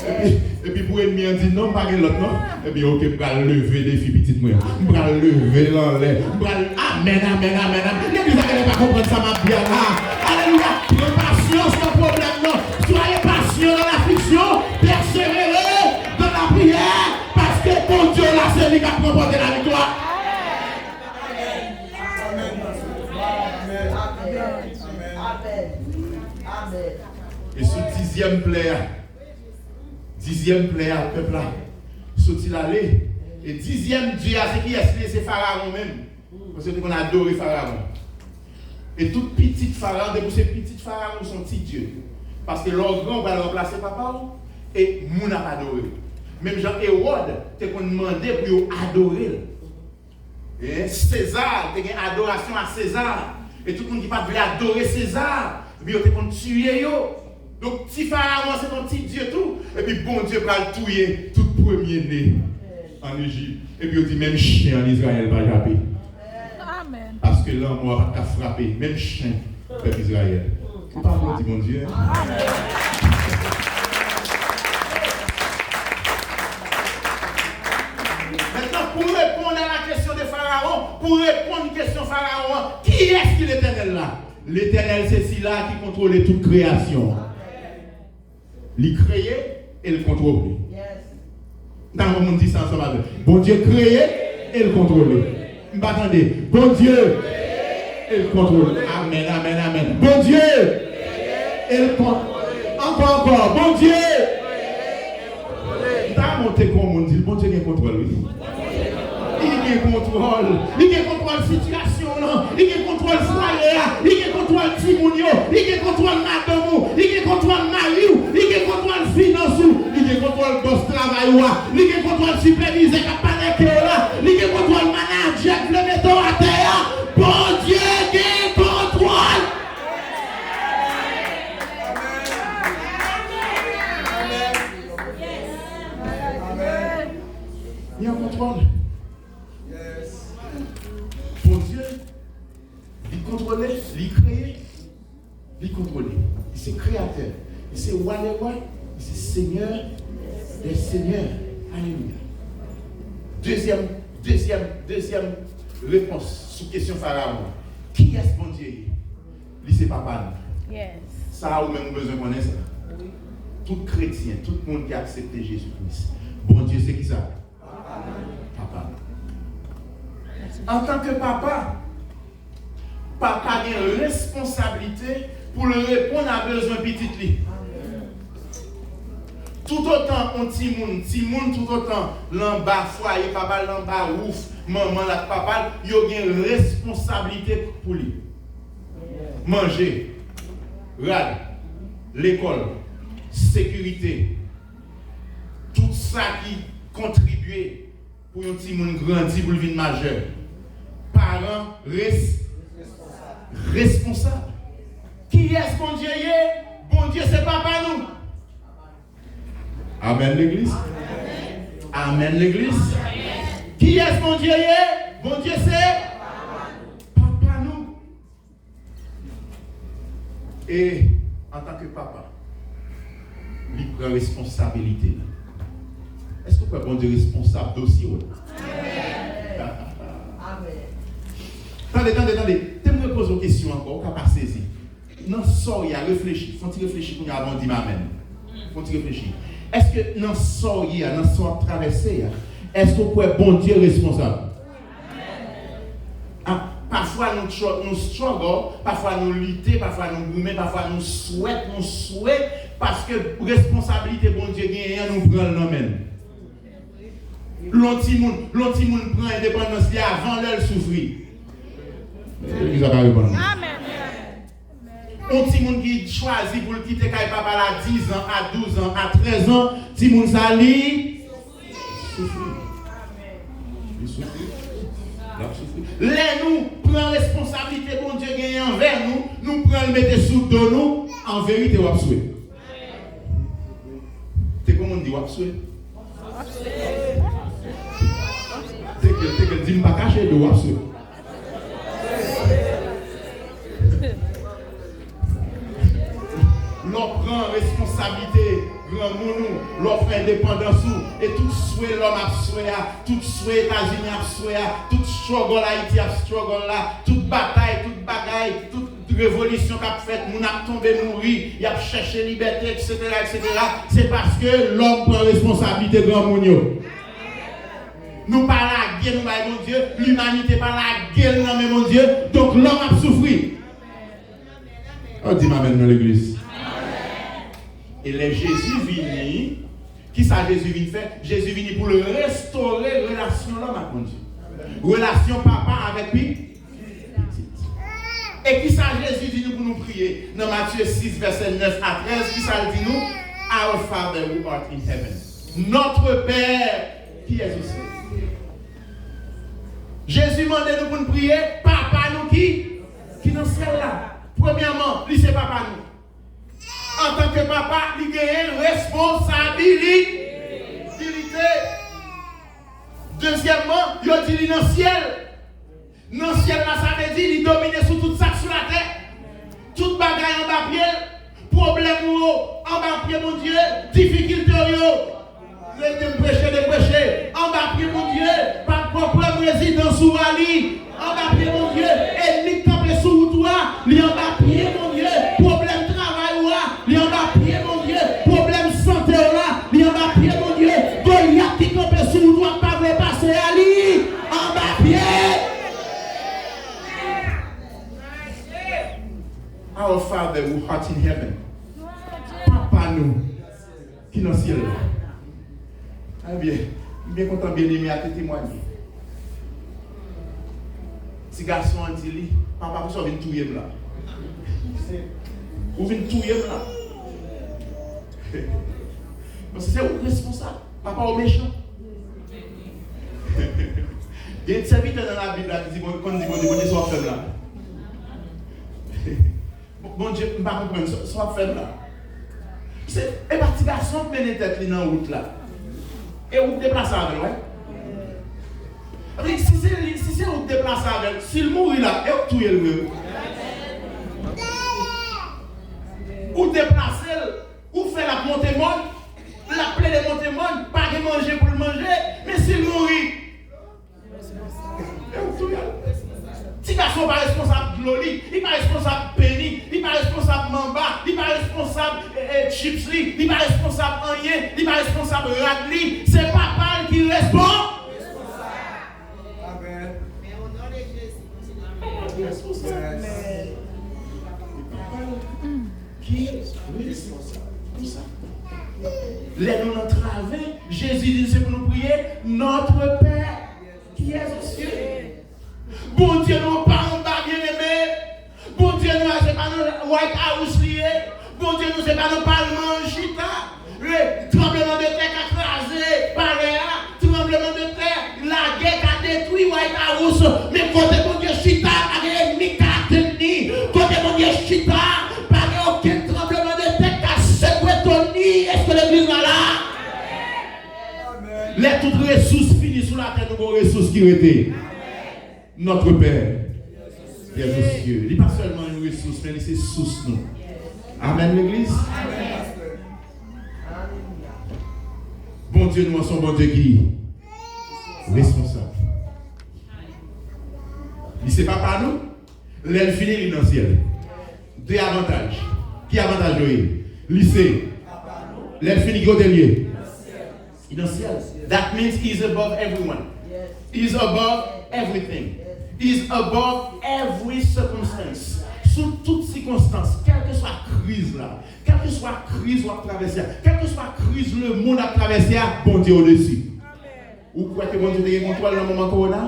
Epi, epi pou ènmi an di, non, pa gen lòt, non. Epi, oke, m pral leve defi pitit mwen. M pral leve l anlè. M pral, amèn, amèn, amèn, amèn. Legliz la genlè pa konprann sa m ap di a la. Alelouya. Pran pasyans nan pwoblèm nan. Soyez patient dans l'affliction, persévérez dans la prière, paske Bondye w la, se li k ap ranpòte laviktwa. E sou dizyèm plè a, dizyèm plè a, pèp la soti l ale. E dizyèm dye a, se kiyès li ye? Se Farawon menm. Paske yo te konn adore Farawon. E tout pitit Farawon, depi w se pitit Farawon, ou se yon ti dye. Paske lè w gran, ou pral ranplase papa w, e moun ap adore w. Menm jan Ewòd te konn mande pou yo adore l. E Seza, te gen adorasyon a Seza. E tout moun ki pa t vle adore Seza, ebyen, yo te konn tiye yo. Donk, ti Farawon se yon ti dye tou. Epi Bondye pral touye tout premye ne ann Ejip. Epi yo di, menm chen ann Izrayèl pa jape. Amèn. Paske lanmò a pa t ka frape menm chen pèp Izrayèl. Ou pa aplodi Bondye, en? Mentnan, pou reponn a la kesyon de Farawon, Pou reponn kesyon Farawon an, kiyès ki Letènèl la? Letènèl se sila ki kontwole tout kreyasyon an. Li kreye e l kontwole. M ta renmen moun di sa ansanm avè m. Bondye kreye e l kontwole. M pa tande. Bondye e l kontwole. Amèn, amèn, amèn. Bondye e l kontwole. Ankò, ankò. Bondye. M ta renmen w te kon moun di l, Bondye gen kontwòl, wi. Li gen kontwòl. Li gen kontwòl sitiyasyon w lan. Li gen kontwòl fwaye a. Li gen kontwòl timoun yo. Li gen kontwòl madanm ou. Li gen kontwòl mari w. Li gen kontwòl finans ou. Li gen kontwòl bòs travay ou a. Li gen kontwòl sipèvizè k ap pale ak ou la. Li gen kontwòl manadjè k vle mete w atè a. Bondye gen kontwòl. Li an kontwòl. Bondye, li kontwole, li kreye, li kontwole. Li se kreyatè, li se wa dè wa, li se senyè dè senyè. Alelouya. Dezyèm, dezyèm, dezyèm repons sou kesyon Farawon an. Kiyès Bondye ye? Li se papa nou. Yes. Sa a, ou menm ou bezwen konnen sa. Tout kretyen, tout moun ki aksepte Jezi Kris, Bondye se ki sa? Papa. Antanke papa, papa gen responsablite pou l reponn a bezwen pitit li. Toutotan yon timoun, timoun toutotan l anba fwaye papa l, l anba wouf manman l ak papa l, yo gen responsablite pou li. Manje, rad, lekòl, sekirite, tout sa ki kontribye pou yon timoun grandi, pou l vin majè. Paran res-, responsab. Kiyès Bondye ye? Bondye se papa nou. Amèn, legliz. Amèn, legliz. Kiyès Bondye ye? Bondye se papa nou. E antanke papa, li pran responsabilite l. Èske w kwè Bondye responsab dosye w? Amèn. Tande, tande, tande. Te mwen poze w kesyon ankò, ou ka pa sezi. Nan sa w ye a, reflechi. Fè yon ti reflechi kounye a avan w di m amèn. Fè yon ti reflechi. Èske nan sa w ye a, nan sa w ap travèse a, èske w kwè Bondye responsab? Ah, pafwa nou tr-, nou struggle, pafwa nou lite, pafwa nou goumen, pafwa nou swèt, nou swe, paske responsablite Bondye genyen an, nou pran l nan men l. Lè yon timoun, lè yon timoun pran endepandans li avan lè, l soufri. Legliz la pa reponn mwen. Yon timoun ki chwazi pou l kite kay papa l a diz an, a douz an, a trèz an, timoun sa li soufri. Li soufri. L ap soufri. Lè nou pran responsablite Bondye genyen anvè nou, nou pran l mete sou do nou, an verite w ap swe. Te gon moun di w ap swe. Te ke, te ke di m pa kache do w ap swe. Lè w pran responsablite granmoun ou, lè w pran endepandans ou, e tout swe lòm ap swe a, tout swe Etazini ap swe a, tout struggle Ayiti ap struggle la, tout batay, tout bagay, tout revolisyon k ap fèt, moun ap tonbe mouri, y ap chèche libète, etsetera, etsetera, se paske lòm pran responsablite granmoun yo. Nou pa lage nou bay Bondye, limanite pa lage l nan men Bondye, donk lòm ap soufri. An di m amèn nan legliz. E lè Jezi vini, kisa Jezi vin fè? Jezi vini pou l restore relasyon lòm ak Bondye. Relasyon papa avèk pi-, pitit. E kisa Jezi di nou pou nou priye? Nan Matye sis, vèsè nèf a trèz, kisa l di nou? Our Father who art in heaven. Notre Père qui es au ciel. Jezi mande nou pou n priye, Papa nou ki, ki nan syèl la. Premyèman, li se papa nou. Antanke papa, li genyen responsabilite. Dezyèmman, yo di li nan syèl. Nan syèl la, sa vle di li domine sou tout sa k sou latè. Tout bagay anba pye l. Pwoblèm ou yo anba pye Bondye. Difikilte w yo, rete m preche, depreche, anba pye Bondye. Pap pran prèm rezidans ou a li. Our Father who art in heaven. Papa nou ki nan syèl la. Ebyen, m byen kontan byeneme a te temwaye. Ti gason an di li, "Papa, poukisa w vin touye m la? Ou vin touye m la?" Paske se ou k responsab. Papa w mechan. Gen sèvitè nan Labib la ki di, Bon- konn di Bondye, "Bondye, sa w ap fè m la?" Bon- Bondye, m pa konprann sa, sa w ap fè m la. Se, e pa ti gason k mennen tèt li nan wout la. E ou k deplase avè l, wè. Anben, si se li, si se ou k deplase avè l, si l mouri la, e ou k touye l vre. Ou deplase l, ou fè l ap monte mòn, l ap plede monte mòn, pa gen manje pou l manje, men si l mouri, e ou k touye l. Ti gason pa responsab dlo li, li pa responsab pen li, li pa responsab manba, li pa responsab, e, e, chips li, li pa responsab anyen, li pa responsab rad li. Se papa l ki respon- Amen. Papa l ki responsab pou sa. Lè nou nan travay, Jezi di se pou nou priye, Notre Père qui es aux cieux. Bondye nou pa anba, byeneme. Bondye nou a se pa nan White House li ye. Bondye nou se pa nan palman l chita. Tranblemanntè ka kraze palè a. Tranblemanntè, lagè ka detwi White House. Men kote Bondye chita, pa gen ènmi k ka atenn li. Kote Bondye chita, pa gen okenn tranblemanntè k ka sekwe tòn li. Èske legliz la la? Lè tout resous fini sou latè, nou gon resous ki rete. Notre Père qui est aux cieux. Li pa sèlman yon resous, men li se sous nou. Amen, legliz. Bondye nou an se yon Bondye ki responsab. Li se papa nou. Lè l fini, li nan syèl. De avantaj. Ki avantaj yo ye? Li se. Lè l fini, ki kote l ye? Li nan syèl. That means he's above everyone. He's above everything. He's above every circumstance. Sou tout sikonstans, kèlkeswa kriz la, kèlkeswa kriz w ap travèse a, kèlkeswa kriz lemonn ap travèse a, Bondye odesi. Ou kwè ke Bondye te gen kontwòl nan moman kowona?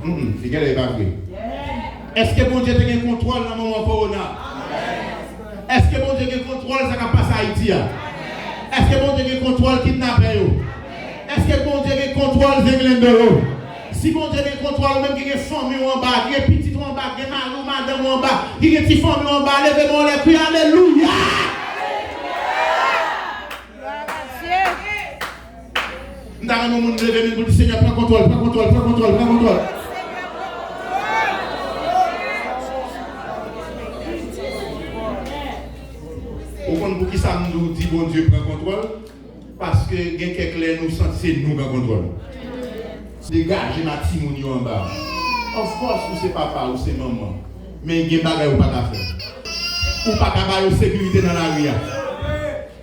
Mm, mm, genlè e pa vre. Èske Bondye te gen kontwòl nan moman kowona? Èske Bondye gen kontwòl sa k ap pase Ayiti a? Èske Bondye gen kontwòl kidnapè yo? Èske Bondye gen kontwòl zenglendo yo? Si Bondye gen kontwòl, ou menm ki gen fanmi w anba, ki gen pitit ou anba, ki gen mari w, madanm ou anba, ki gen ti fanmi w anba, leve men w anlè, kriye alelouya! Glwa a Dye! M ta renmen yon moun leve men l pou l di, Senyè, pran kontwòl, pran kontwòl, pran kontwòl, pran kontwòl. Ou konn poukisa m di w di Bondye pran kontwòl? Paske gen kèk lè nou santi se nou k an kontwòl. Degaje m ak timoun yo anba. Of course, ou se papa, ou se manman. Men gen bagay ou pa ka fè. Ou pa ka ba yo sekirite nan lari a.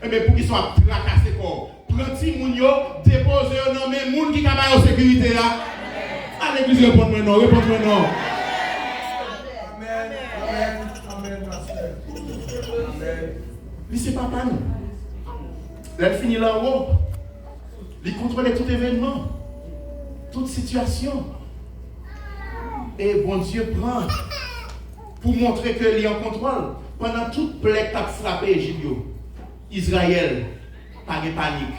Enben, poukisa w ap trakase kò w? Pran timoun yo, depoze yo nan men moun ki ka ba yo sekirite a. A legliz, reponn mwen non, reponn mwen non. Amèn, amèn, amèn, pastè. Amèn. Li se papa nou. Lè l fini la anwo, li kontwole tout evènman, tout sitiyasyon. E Bondye pran pou montre ke li an kontwòl pandan tout plè k t ap frape Ejip yo. Izrayèl, pa gen panik.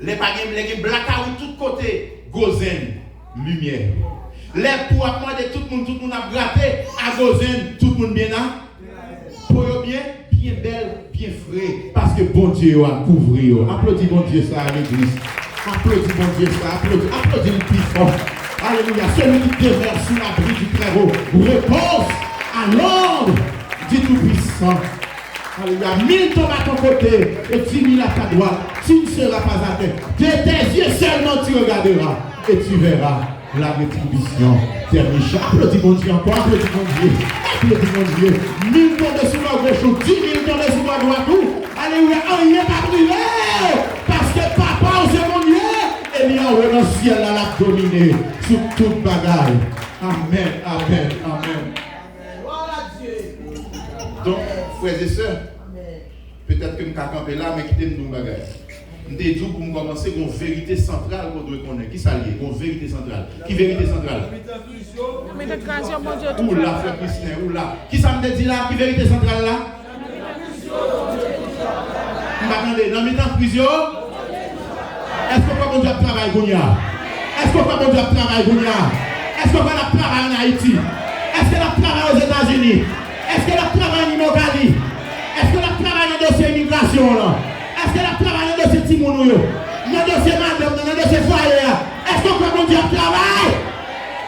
Lè pa gen, lè gen blakawout tout kote, Gozen, limyè. Lè pou ap mande tout moun, tout moun ap grate, a Gozen, tout moun byen a. Po yo byen, byen bèl, byen fre, paske Bondye yo a kouvri yo. Aplodi Bondye sa a, legliz. Aplodi Bondye sa a, aplodi, aplodi l pi fò. Alelouya. Celui qui déverse sous l'abri du Très-Haut repose à l'ombre du Tout-Puissant. Alelouya. Mille tombent à ton côté et dix mille à ta droite, tu ne seras pas atteint. De tes yeux seulement tu regarderas et tu verras la rétribution des méchants. Aplodi Bondye ankò, aplodi Bondye, aplodi Bondye. Mil tonbe sou bò goch ou, di mil tonbe sou bò dwat ou. Alelouya, anyen p ap rive w, paske papa w se Bondye, e li anwo nan syèl la, l ap domine sou tout bagay. Amèn, amèn, amèn. Glwa a Dye. Donk, frè e sè, petèt ke m ka kanpe la, men kite m di w yon bagay. M te di w pou m kòmanse, gon verite santral ke w dwe konnen. Ki sa l ye? Gon verite santral. Ki verite santral? Nan mitan kriz yo, Bondye toujou ap travay. Ou la, frè Krislen, ou la. Ki sa m te di la? Ki verite santral la? M pa tande. Nan mitan kriz yo, Èske w kwè Bondye ap travay kounye a? Èske w kwè Bondye ap travay kounye a? Èske w kwè l ap travay ann Ayiti? Èske l ap travay Ozetazini? Èske l ap travay ann Imokali? Èske l ap travay nan dosye imigrasyon w lan? Èske l ap travay nan dosye timoun ou yo? Nan dosye madanm nan, nan dosye fwaye a? Èske w kwè Bondye ap travay?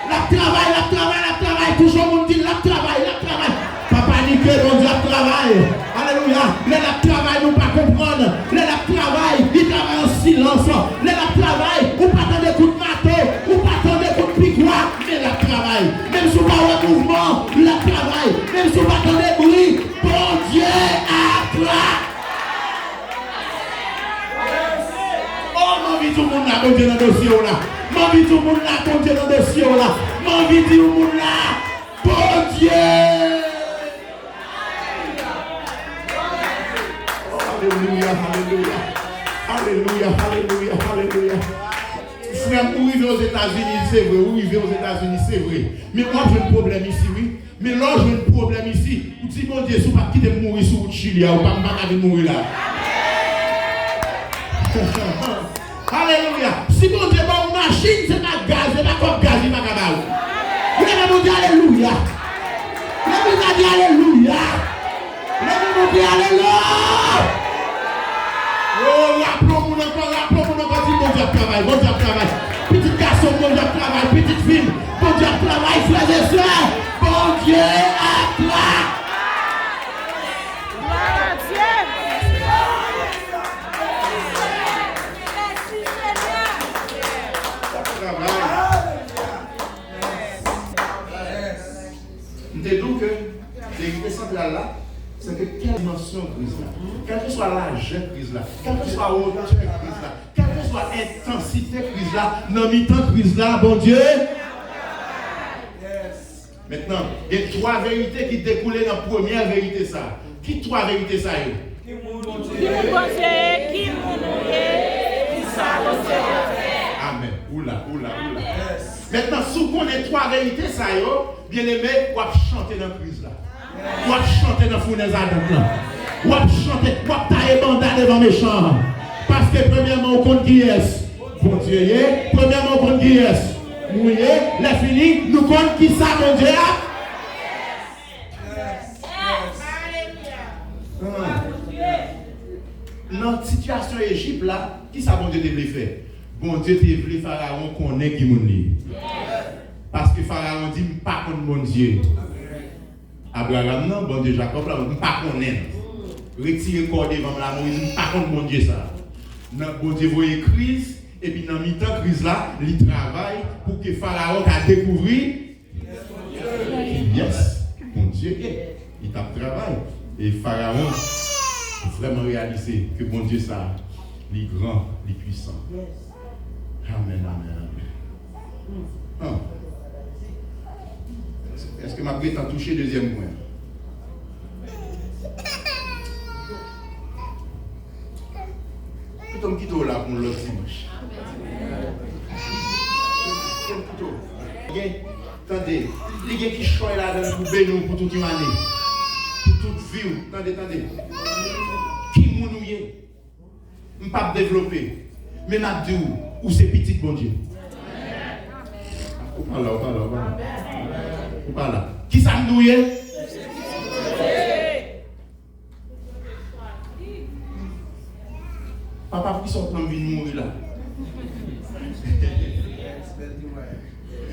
L ap travay, l ap travay, l ap travay. Touche yon moun, di l, l ap travay, l ap travay. Pa panike, Bondye ap travay. Alelouya. Lè l ap travay, nou pa konprann. Lè l ap travay, li travay an silans. Lè l ap travay, ou pa tande kout mato, ou pa tande kout pikwa, men l ap travay. Menm si w pa wè mouvman, l ap travay. Menm si w pa tande bri, Bondye ap travay. Oh, m anvi di yon moun la, Bondye nan dosye w la. M anvi di yon moun la, Bondye nan dosye w la. M anvi di yon moun la, Bondye! Oh, alelouya, alelouya. Alelouya, alelouya, alelouya. Frè m, ou rive Ozetazini, se vre, ou rive Ozetazini, se vre. Men w ap jwenn pwoblèm isi, wi. Men lè w jwenn pwoblèm isi, ou di, Bondye, si w pa t kite m mouri sou wout Chili a, ou pa, m pa ka vin mouri la. Alelouya! Si Bondye ba w machin, se pa gaz, se pa kòb gaz li pa ka ba w. Ou leve, Bondye, alelouya! Leve, Bondye, alelouya! Leve, Bondye, alelouya! Oh, raple yon moun ankò, raple yon moun ankò, di, Bondye ap travay, Bondye ap travay. Pitit gason m, Bondye ap travay, pitit fi m, Bondye ap travay, frè e sè, Bondye ap travay. Glwa a Dye. Travay. M te di w ke verite santral la, se ke kèl dimansyon kriz la, kèlkeswa lajè kriz la, kèlkeswa wotè kriz la, kèlkeswa entansite kriz la, nan mitan kriz la, Bondye. Mentnan, gen twa verite ki dekoule nan premyè verite sa a. Ki twa verite sa yo? Ki moun Bondye ye? Ki moun Bondye ye? Ki sa Bondye ap fè? Amèn. Ou la, ou la, ou la. Mentnan, si w konnen twa verite sa yo, byeneme, w ap chante nan kriz la. W ap chante nan founèz adan lan. W ap chante, w ap taye banda devan mechan an. Paske premyèman, ou konn kiyès Bondye ye. Premyèman, ou konn kiyès nou ye. Lè fini, nou konn ki sa Bondye ap. Ah. Nan sitiyasyon Ejip la, ki sa Bondye te vle fè? Bondye te vle Farawon konnen ki moun li ye. Paske Farawon di, "M pa konn Bondye Abraram nan, Bondye Jakòb la, m pa konnen l. Retire kò w devan m la, Moyiz, m pa konn Bondye sa a." Nan Bondye voye kriz, epi nan mitan kriz la, li travay pou ke Farawon ka dekouvri kiyès Bondye ye. Li t ap travay. E Farawon vrèman reyalize ke Bondye sa a, li gran, li pwisan. Amèn, amèn, amèn. Ah. Èske m ap gentan touche dezyèm pwen? Pito m kite w la pou yon lòt dimanch. Pito m kite w. Gen, tande, li gen kichòy ladan l pou beni w pou tout yon ane. Pou tout vi w. Tande, tande. Ki moun ou ye? M p ap devlope. Men m ap di w, ou se pitit Bondye. Ou pa la, ou pa la, ou pa la. Ou pa la. Ki sa m di w ye? Papa, poukisa w pran m vin mouri la?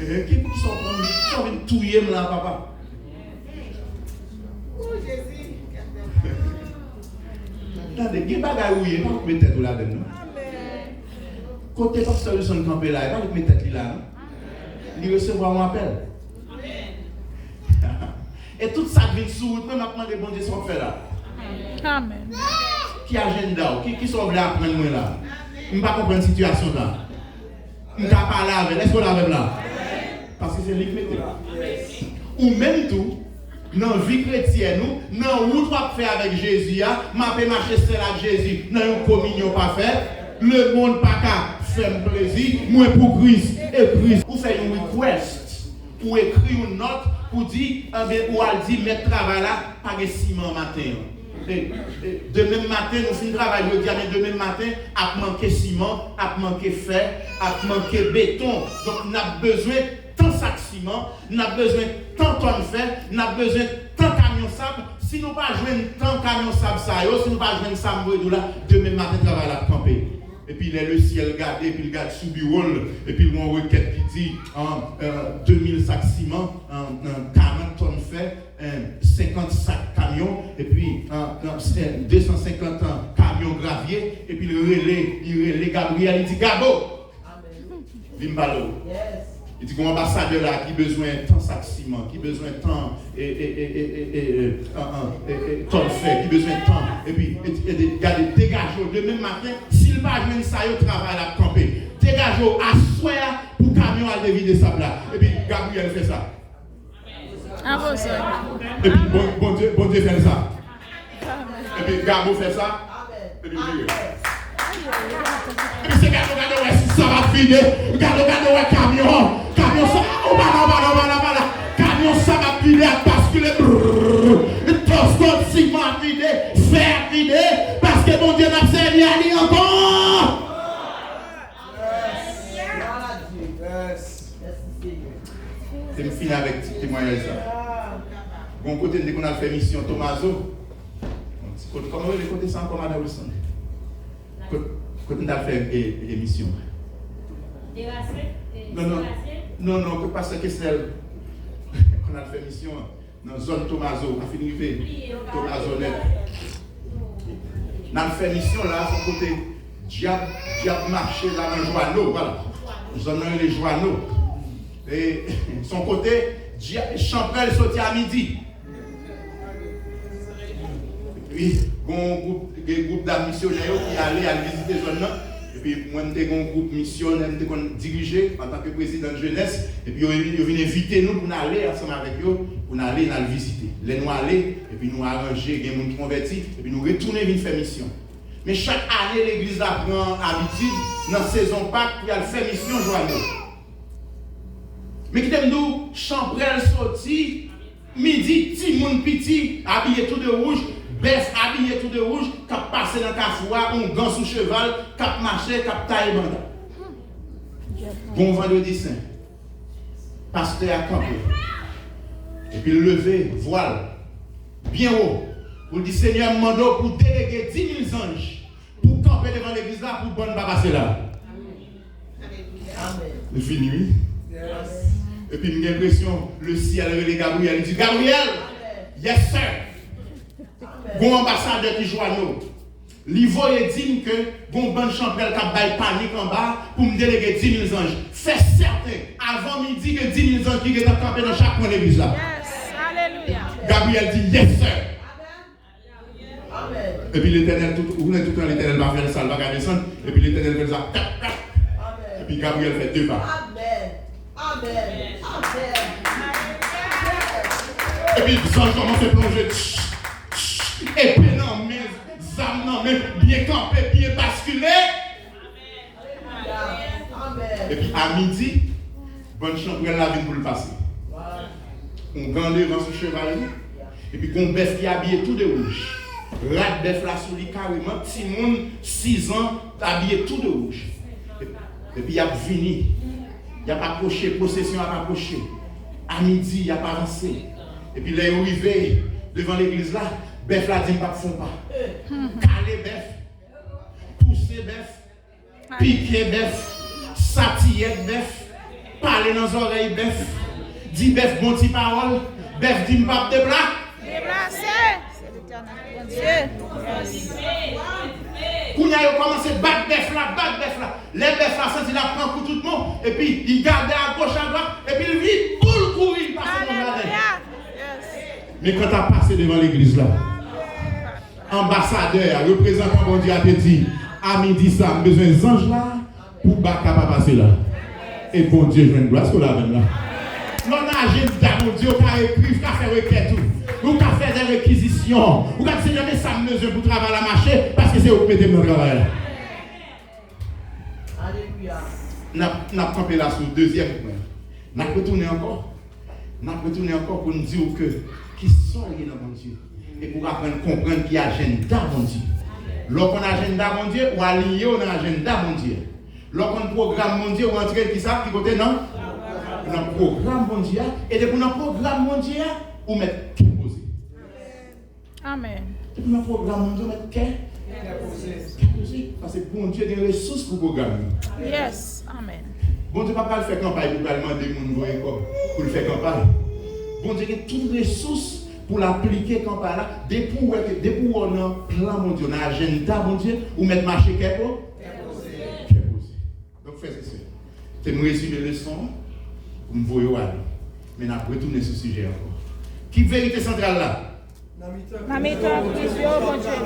Eh, ki, poukisa w pran m, poukisa w vin touye m la, papa? Oh, Jezi. Tande, gen bagay ou ye, pa ou k met tèt ou ladann, non. Kote pastè Wilson kanpe la, e pa li k met tèt li la, non. Li resevwa yon apèl. E tout sa k vin sou wout mwen, m ap mande Bondye sa w ap fè la. Amèn. Ki ajanda w? Ki, ki sa w vle aprann mwen la? M pa konprann sitiyasyon sa. M ka pale avè l. Èske w la avè m la? Paske se li k mete l. Ou menm tou, Nan vi kretyèn ou, nan wout w ap fè avèk Jezi a, m ape mache sèl ak Jezi nan yon kominyon pafè. Lemonn pa ka fè m plezi, mwen pou Kris e Kris. Ou fè yon request, ou ekri yon nòt pou di, anben, ou al di mèt travay la pa gen siman maten an. E, e, demen maten, nou fin travay jodi a, men demen maten, ap manke siman, ap manke fè, ap manke beton. Donk, n ap bezwen tan sak siman, n ap bezwen tan tòn fè, n ap bezwen tan kamyon sab. Si nou pa jwenn tan kamyon sab sa yo, si nou pa jwenn sa m voye nou la, demen maten travay la ap kanpe. Epi lè lesyèl gade, epi l gad sou biwo l, epi l wè yon rekèt ki di, an, an, de mil sak siman, an, an, karant tòn fè, an, senkant sak kamyon, epi, an, an, desan senkant, an, kamyon gravye, epi l rele, li rele Gabriyèl, li di, Gabo! Vin pale w. Li di, gen yon anbasadè la ki bezwen tan sak siman, ki bezwen tan, e, e, e, e, e, e, e, an, an, e, e, tòn fè, ki bezwen tan. Epi, e, e, de- gade, degaje w demen maten, si l pa jwenn sa yo, travay la ap kanpe. Degaje w aswè a pou kamyon al devide sab la. Epi, Gabriyèl fè sa. Epi, bon, Bondye, Bondye fè l sa. Epi, Gabo fè sa. Epi, vire. Epi, se gade, gade, wè, si sa va vide. Gade, gade, wè, kamyon. Kamyon sa, o, pa la, pa la, pa la, pa la. Kamyon sa va vide, ap baskile. Brrr. Tòskòt siman ap vide. Fè ap vide. Paske Bondye n ap sèvi a li ankò. Yes. Yes. Se m fini avèk ti temwayaj sa. Gon kote m te konn al fè misyon Tomazo. Yon ti kote, kòman rele kote sa ankò, Madan Wilson? Kot- Kote m t al fè e- e- misyon? Derasen? E, non, non. Derasen? Non, non, kot Pastè Kesnèl konn al fè misyon an. Nan zòn Tomazo, m fin rive Tomazo nèt. N al fè misyon la, se yon kote dyab, dyab mache la nan Jwano, vwala. Zòn nan rele Jwano. E, se yon kote dyab, chanpwèl soti a midi. Epi, gen yon gwoup, gen gwoup dam misyonè yo ki ale, al vizite zòn nan. Epi mwen, m te gen yon gwoup misyonè m te konn dirije antanke prezidan jenès. Epi yo, yo vin envite nou pou n ale ansanm avèk yo, pou n ale, n al vizite. Lè nou ale, epi nou aranje, gen moun ki konvèti, epi nou retounen vin fè misyon. Men chak ane, legliz la pran abitid, nan sezon Pak, pou y al fè misyon Jwano. Men kite m di w, chanpwèl soti, midi, timoun piti, abiye tou de wouj, bèf abiye tou de wouj, k ap pase nan kafou a, ongan sou cheval, k ap mache, k ap taye banda. Bon, Vandredi Sen, pastè a kanpe, epi l leve vwa l byen wo, pou l di, Senyè, m mande w pou delege di mil zanj pou kanpe devan legliz la, pou bòn pa pase la. Li fini, wi. Epi m gen enpresyon, lesyèl rele Gabriyèl, li di, Gabriyèl! Yes, sir! Gon anbasadè ki Jwano. Li voye di m ke gon bann chanpwèl k ap bay panik anba pou m delege di mil zanj. Fè sèten, avan midi, gen di mil zanj ki gentan kanpe nan chak kwen legliz la. Yes! Alelouya! Gabriyèl di, Yes, sir! Epi Letènèl, tout, ou konnen tout tan Letènèl pa fè l sa, l pa ka desann. Epi Letènèl fè l sa, tap, tap. Epi Gabriyèl fè de pa. Epi zanj kòmanse plonje. Tch, tch, epe nan men, zam nan men, byen kanpe, byen baskile. Epi a midi, bann chanpwèl la vin pou l pase. Ongan devan sou cheval li. Epi gon bèf ki abiye tou de wouj. Rad bèf la sou li kareman, timoun sizan abiye tou de wouj. Epi y ap vini. Y ap apwoche, pwosesyon ap apwoche. A midi, y ap avanse. Epi lè yo rive devan legliz la, bèf la di, M p ap fè yon pa. Kale bèf, pouse bèf, pike bèf, satiyèt bèf, pale nan zòrèy bèf, di bèf bon ti pawòl, bèf di, M p ap depla. Deplase! Se Letènèl ki Bondye. Kounye a, yo kòmanse bat bèf la, bat bèf la. Lè bèf la santi l ap pran kou tout bon, epi li gade agoch, adwat, epi l vin pou l kouri, l pase nan jaden. Alelouya! Yes. Men kanta pase devan legliz la, anbasadè a, reprezantan Bondye a te di, a midi sa, m bezwen zanj la pou baka pa pase la. E Bondye jwenn glwa. Èske w la avè m la? Lè w nan ajanda Bondye, ou ka ekri, ou ka fè rekèt ou. Ou ka fè de rekizisyon. Ou ka di, Senyè, men sa m bezwen pou travay la mache, paske se ou k mete m nan travay la. Alelouya. N ap, n ap kanpe la sou dezyèm pwen. N ap retounen ankò. N ap retounen ankò pou n di w ke kisa w ye nan Bondye. E pou w aprann konprann ki ajanda Bondye. Lè w konn ajanda Bondye, ou aliyen w nan ajanda Bondye. Lè w konn pwogram Bondye, ou antre kisa? Ki kote? Nan, nan pwogram Bondye a. E depi w nan pwogram Bondye a, ou mèt kè poze. Amèn. Depi w nan pwogram Bondye, ou mèt kè, kè poze. Paske Bondye gen resous pou pwogram li. Yes. Amèn. Bondye pa pral fè kanpay pou l pral mande moun voye kòb pou l fè kanpay. Bondye gen tout resous pou l aplike kanpay la. Depi w wè ke, depi w wè w nan plan Bondye, w nan ajanda Bondye, ou mèt mache kè po-, kè poze. Donk, frè e sè, se m rezime leson an pou m voye w ale. Men n ap retounen sou sijè ankò. Ki verite santral la? Nan mitan kriz yo, Bondye.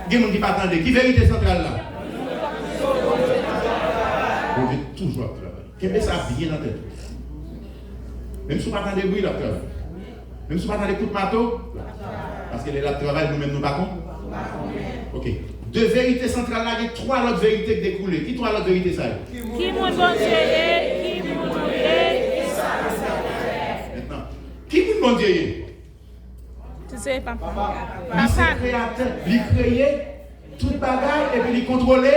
Gen moun ki pa tande. Ki verite santral la? Bondye toujou ap travay. Kenbe sa byen nan tèt ou. Menm si w pa tande bri, l ap travay. Menm si w pa tande kout mato, paske lè l ap travay, nou menm nou pa kon-, ok. De verite santral la, gen twa lòt verite k dekoule. Ki twa lòt verite sa yo? Ki moun Bondye ye? Ki moun nou ye? Mentnan, ki moun Bondye ye? Li se kreyatè, li kreye tout bagay epi li kontwole.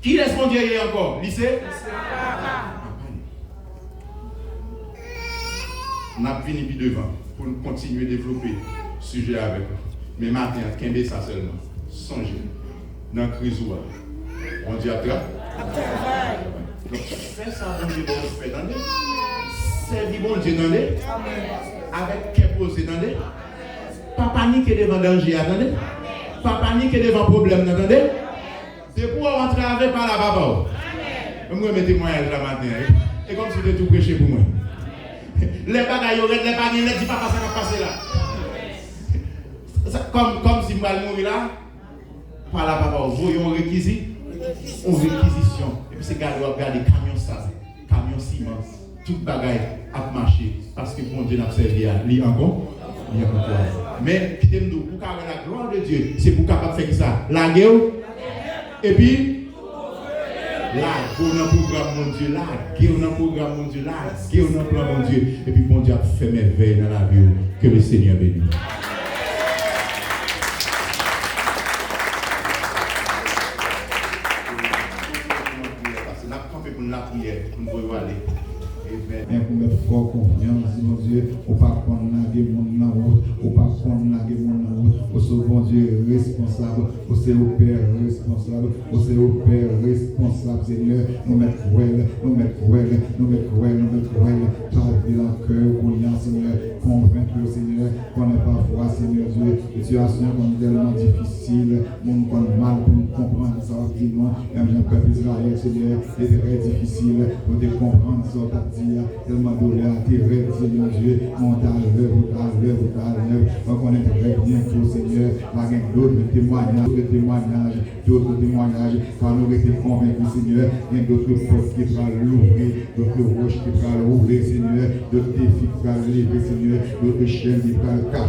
Kilès Bondye ye ankò? Li se Papa nou. N ap vini pi devan pou n kontinye devlope sijè avèk ou. Men maten an, kenbe sa sèlman. Sonje, nan kriz ou a, Bondye ap tra-, ap travay. Donk, fè sa Bondye ba w fè, tande. Sèvi Bondye, tande. Avèk kè poze, tande. Pa panike devan danje a, tande. Pa panike devan pwoblèm nan, tande. Depi w antrave, pale a papa w. Mwen renmen temwayaj la maten an, wi. E kòmsi w te tou preche pou mwen. Lè bagay yo rèd, lè pa gen lèt, di, "Papa, sa k ap pase la?" Sa, kòm, kòmsi m pral mouri la, pale a papa w, voye yon rekizi-, yon rekizisyon. Epi se gade w ap gade kamyon sab, kamyon siman, tout bagay ap mache, paske Bondye n ap sèvi a, li ankò, li ankò. Men, kite m di w, pou w ka wè la glwa de Dye, se pou w kapab fè kisa? Lage w, epi lage w nan pwogram Bondye, lage w nan pwogram Bondye, lage w nan plan Bondye, epi Bondye ap fè mèvèy nan lavi w. Ke le Senyè beni w. N ap kanpe pou n lapriyè, pou n voye w ale. Amen. Men pou mèt fè w konfyans, Bondye, ou pa konn lage moun nan wout, ou pa konn lage moun nan wout, ou se Bondye responsab, ou se yon pè responsab, ou se yon pè responsab, Senyè, nou mèt kwè l, nou mèt kwè l, nou mèt kwè l, nou mèt kwè l, travay nan kè yo kounye a, Senyè, konvenk yo, Senyè, konnen pafwa, Senyè Dye, sitiyasyon konn tèlman difisil, moun konn mal pou nou konprann sa w ap di nou, menm jan pèp Izrayèl, Senyè, se trè difisil pou te konprann sa w t ap di a, tèlman doulè a te rèd, Senyè Dye, men w t al lèv, ou t al lèv, ou t al lèv, mwen konnen trè byen tou, Senyè, pa gen dòt temwayaj, dòt temwayaj, dòt temwayaj, fò nou rete konvenki, Senyè, gen dòt pòt ki pral louvri, dòt wòch ki pral woule, Senyè, dòt defi ki pral leve, Senyè, dòt chèn ki pral kase.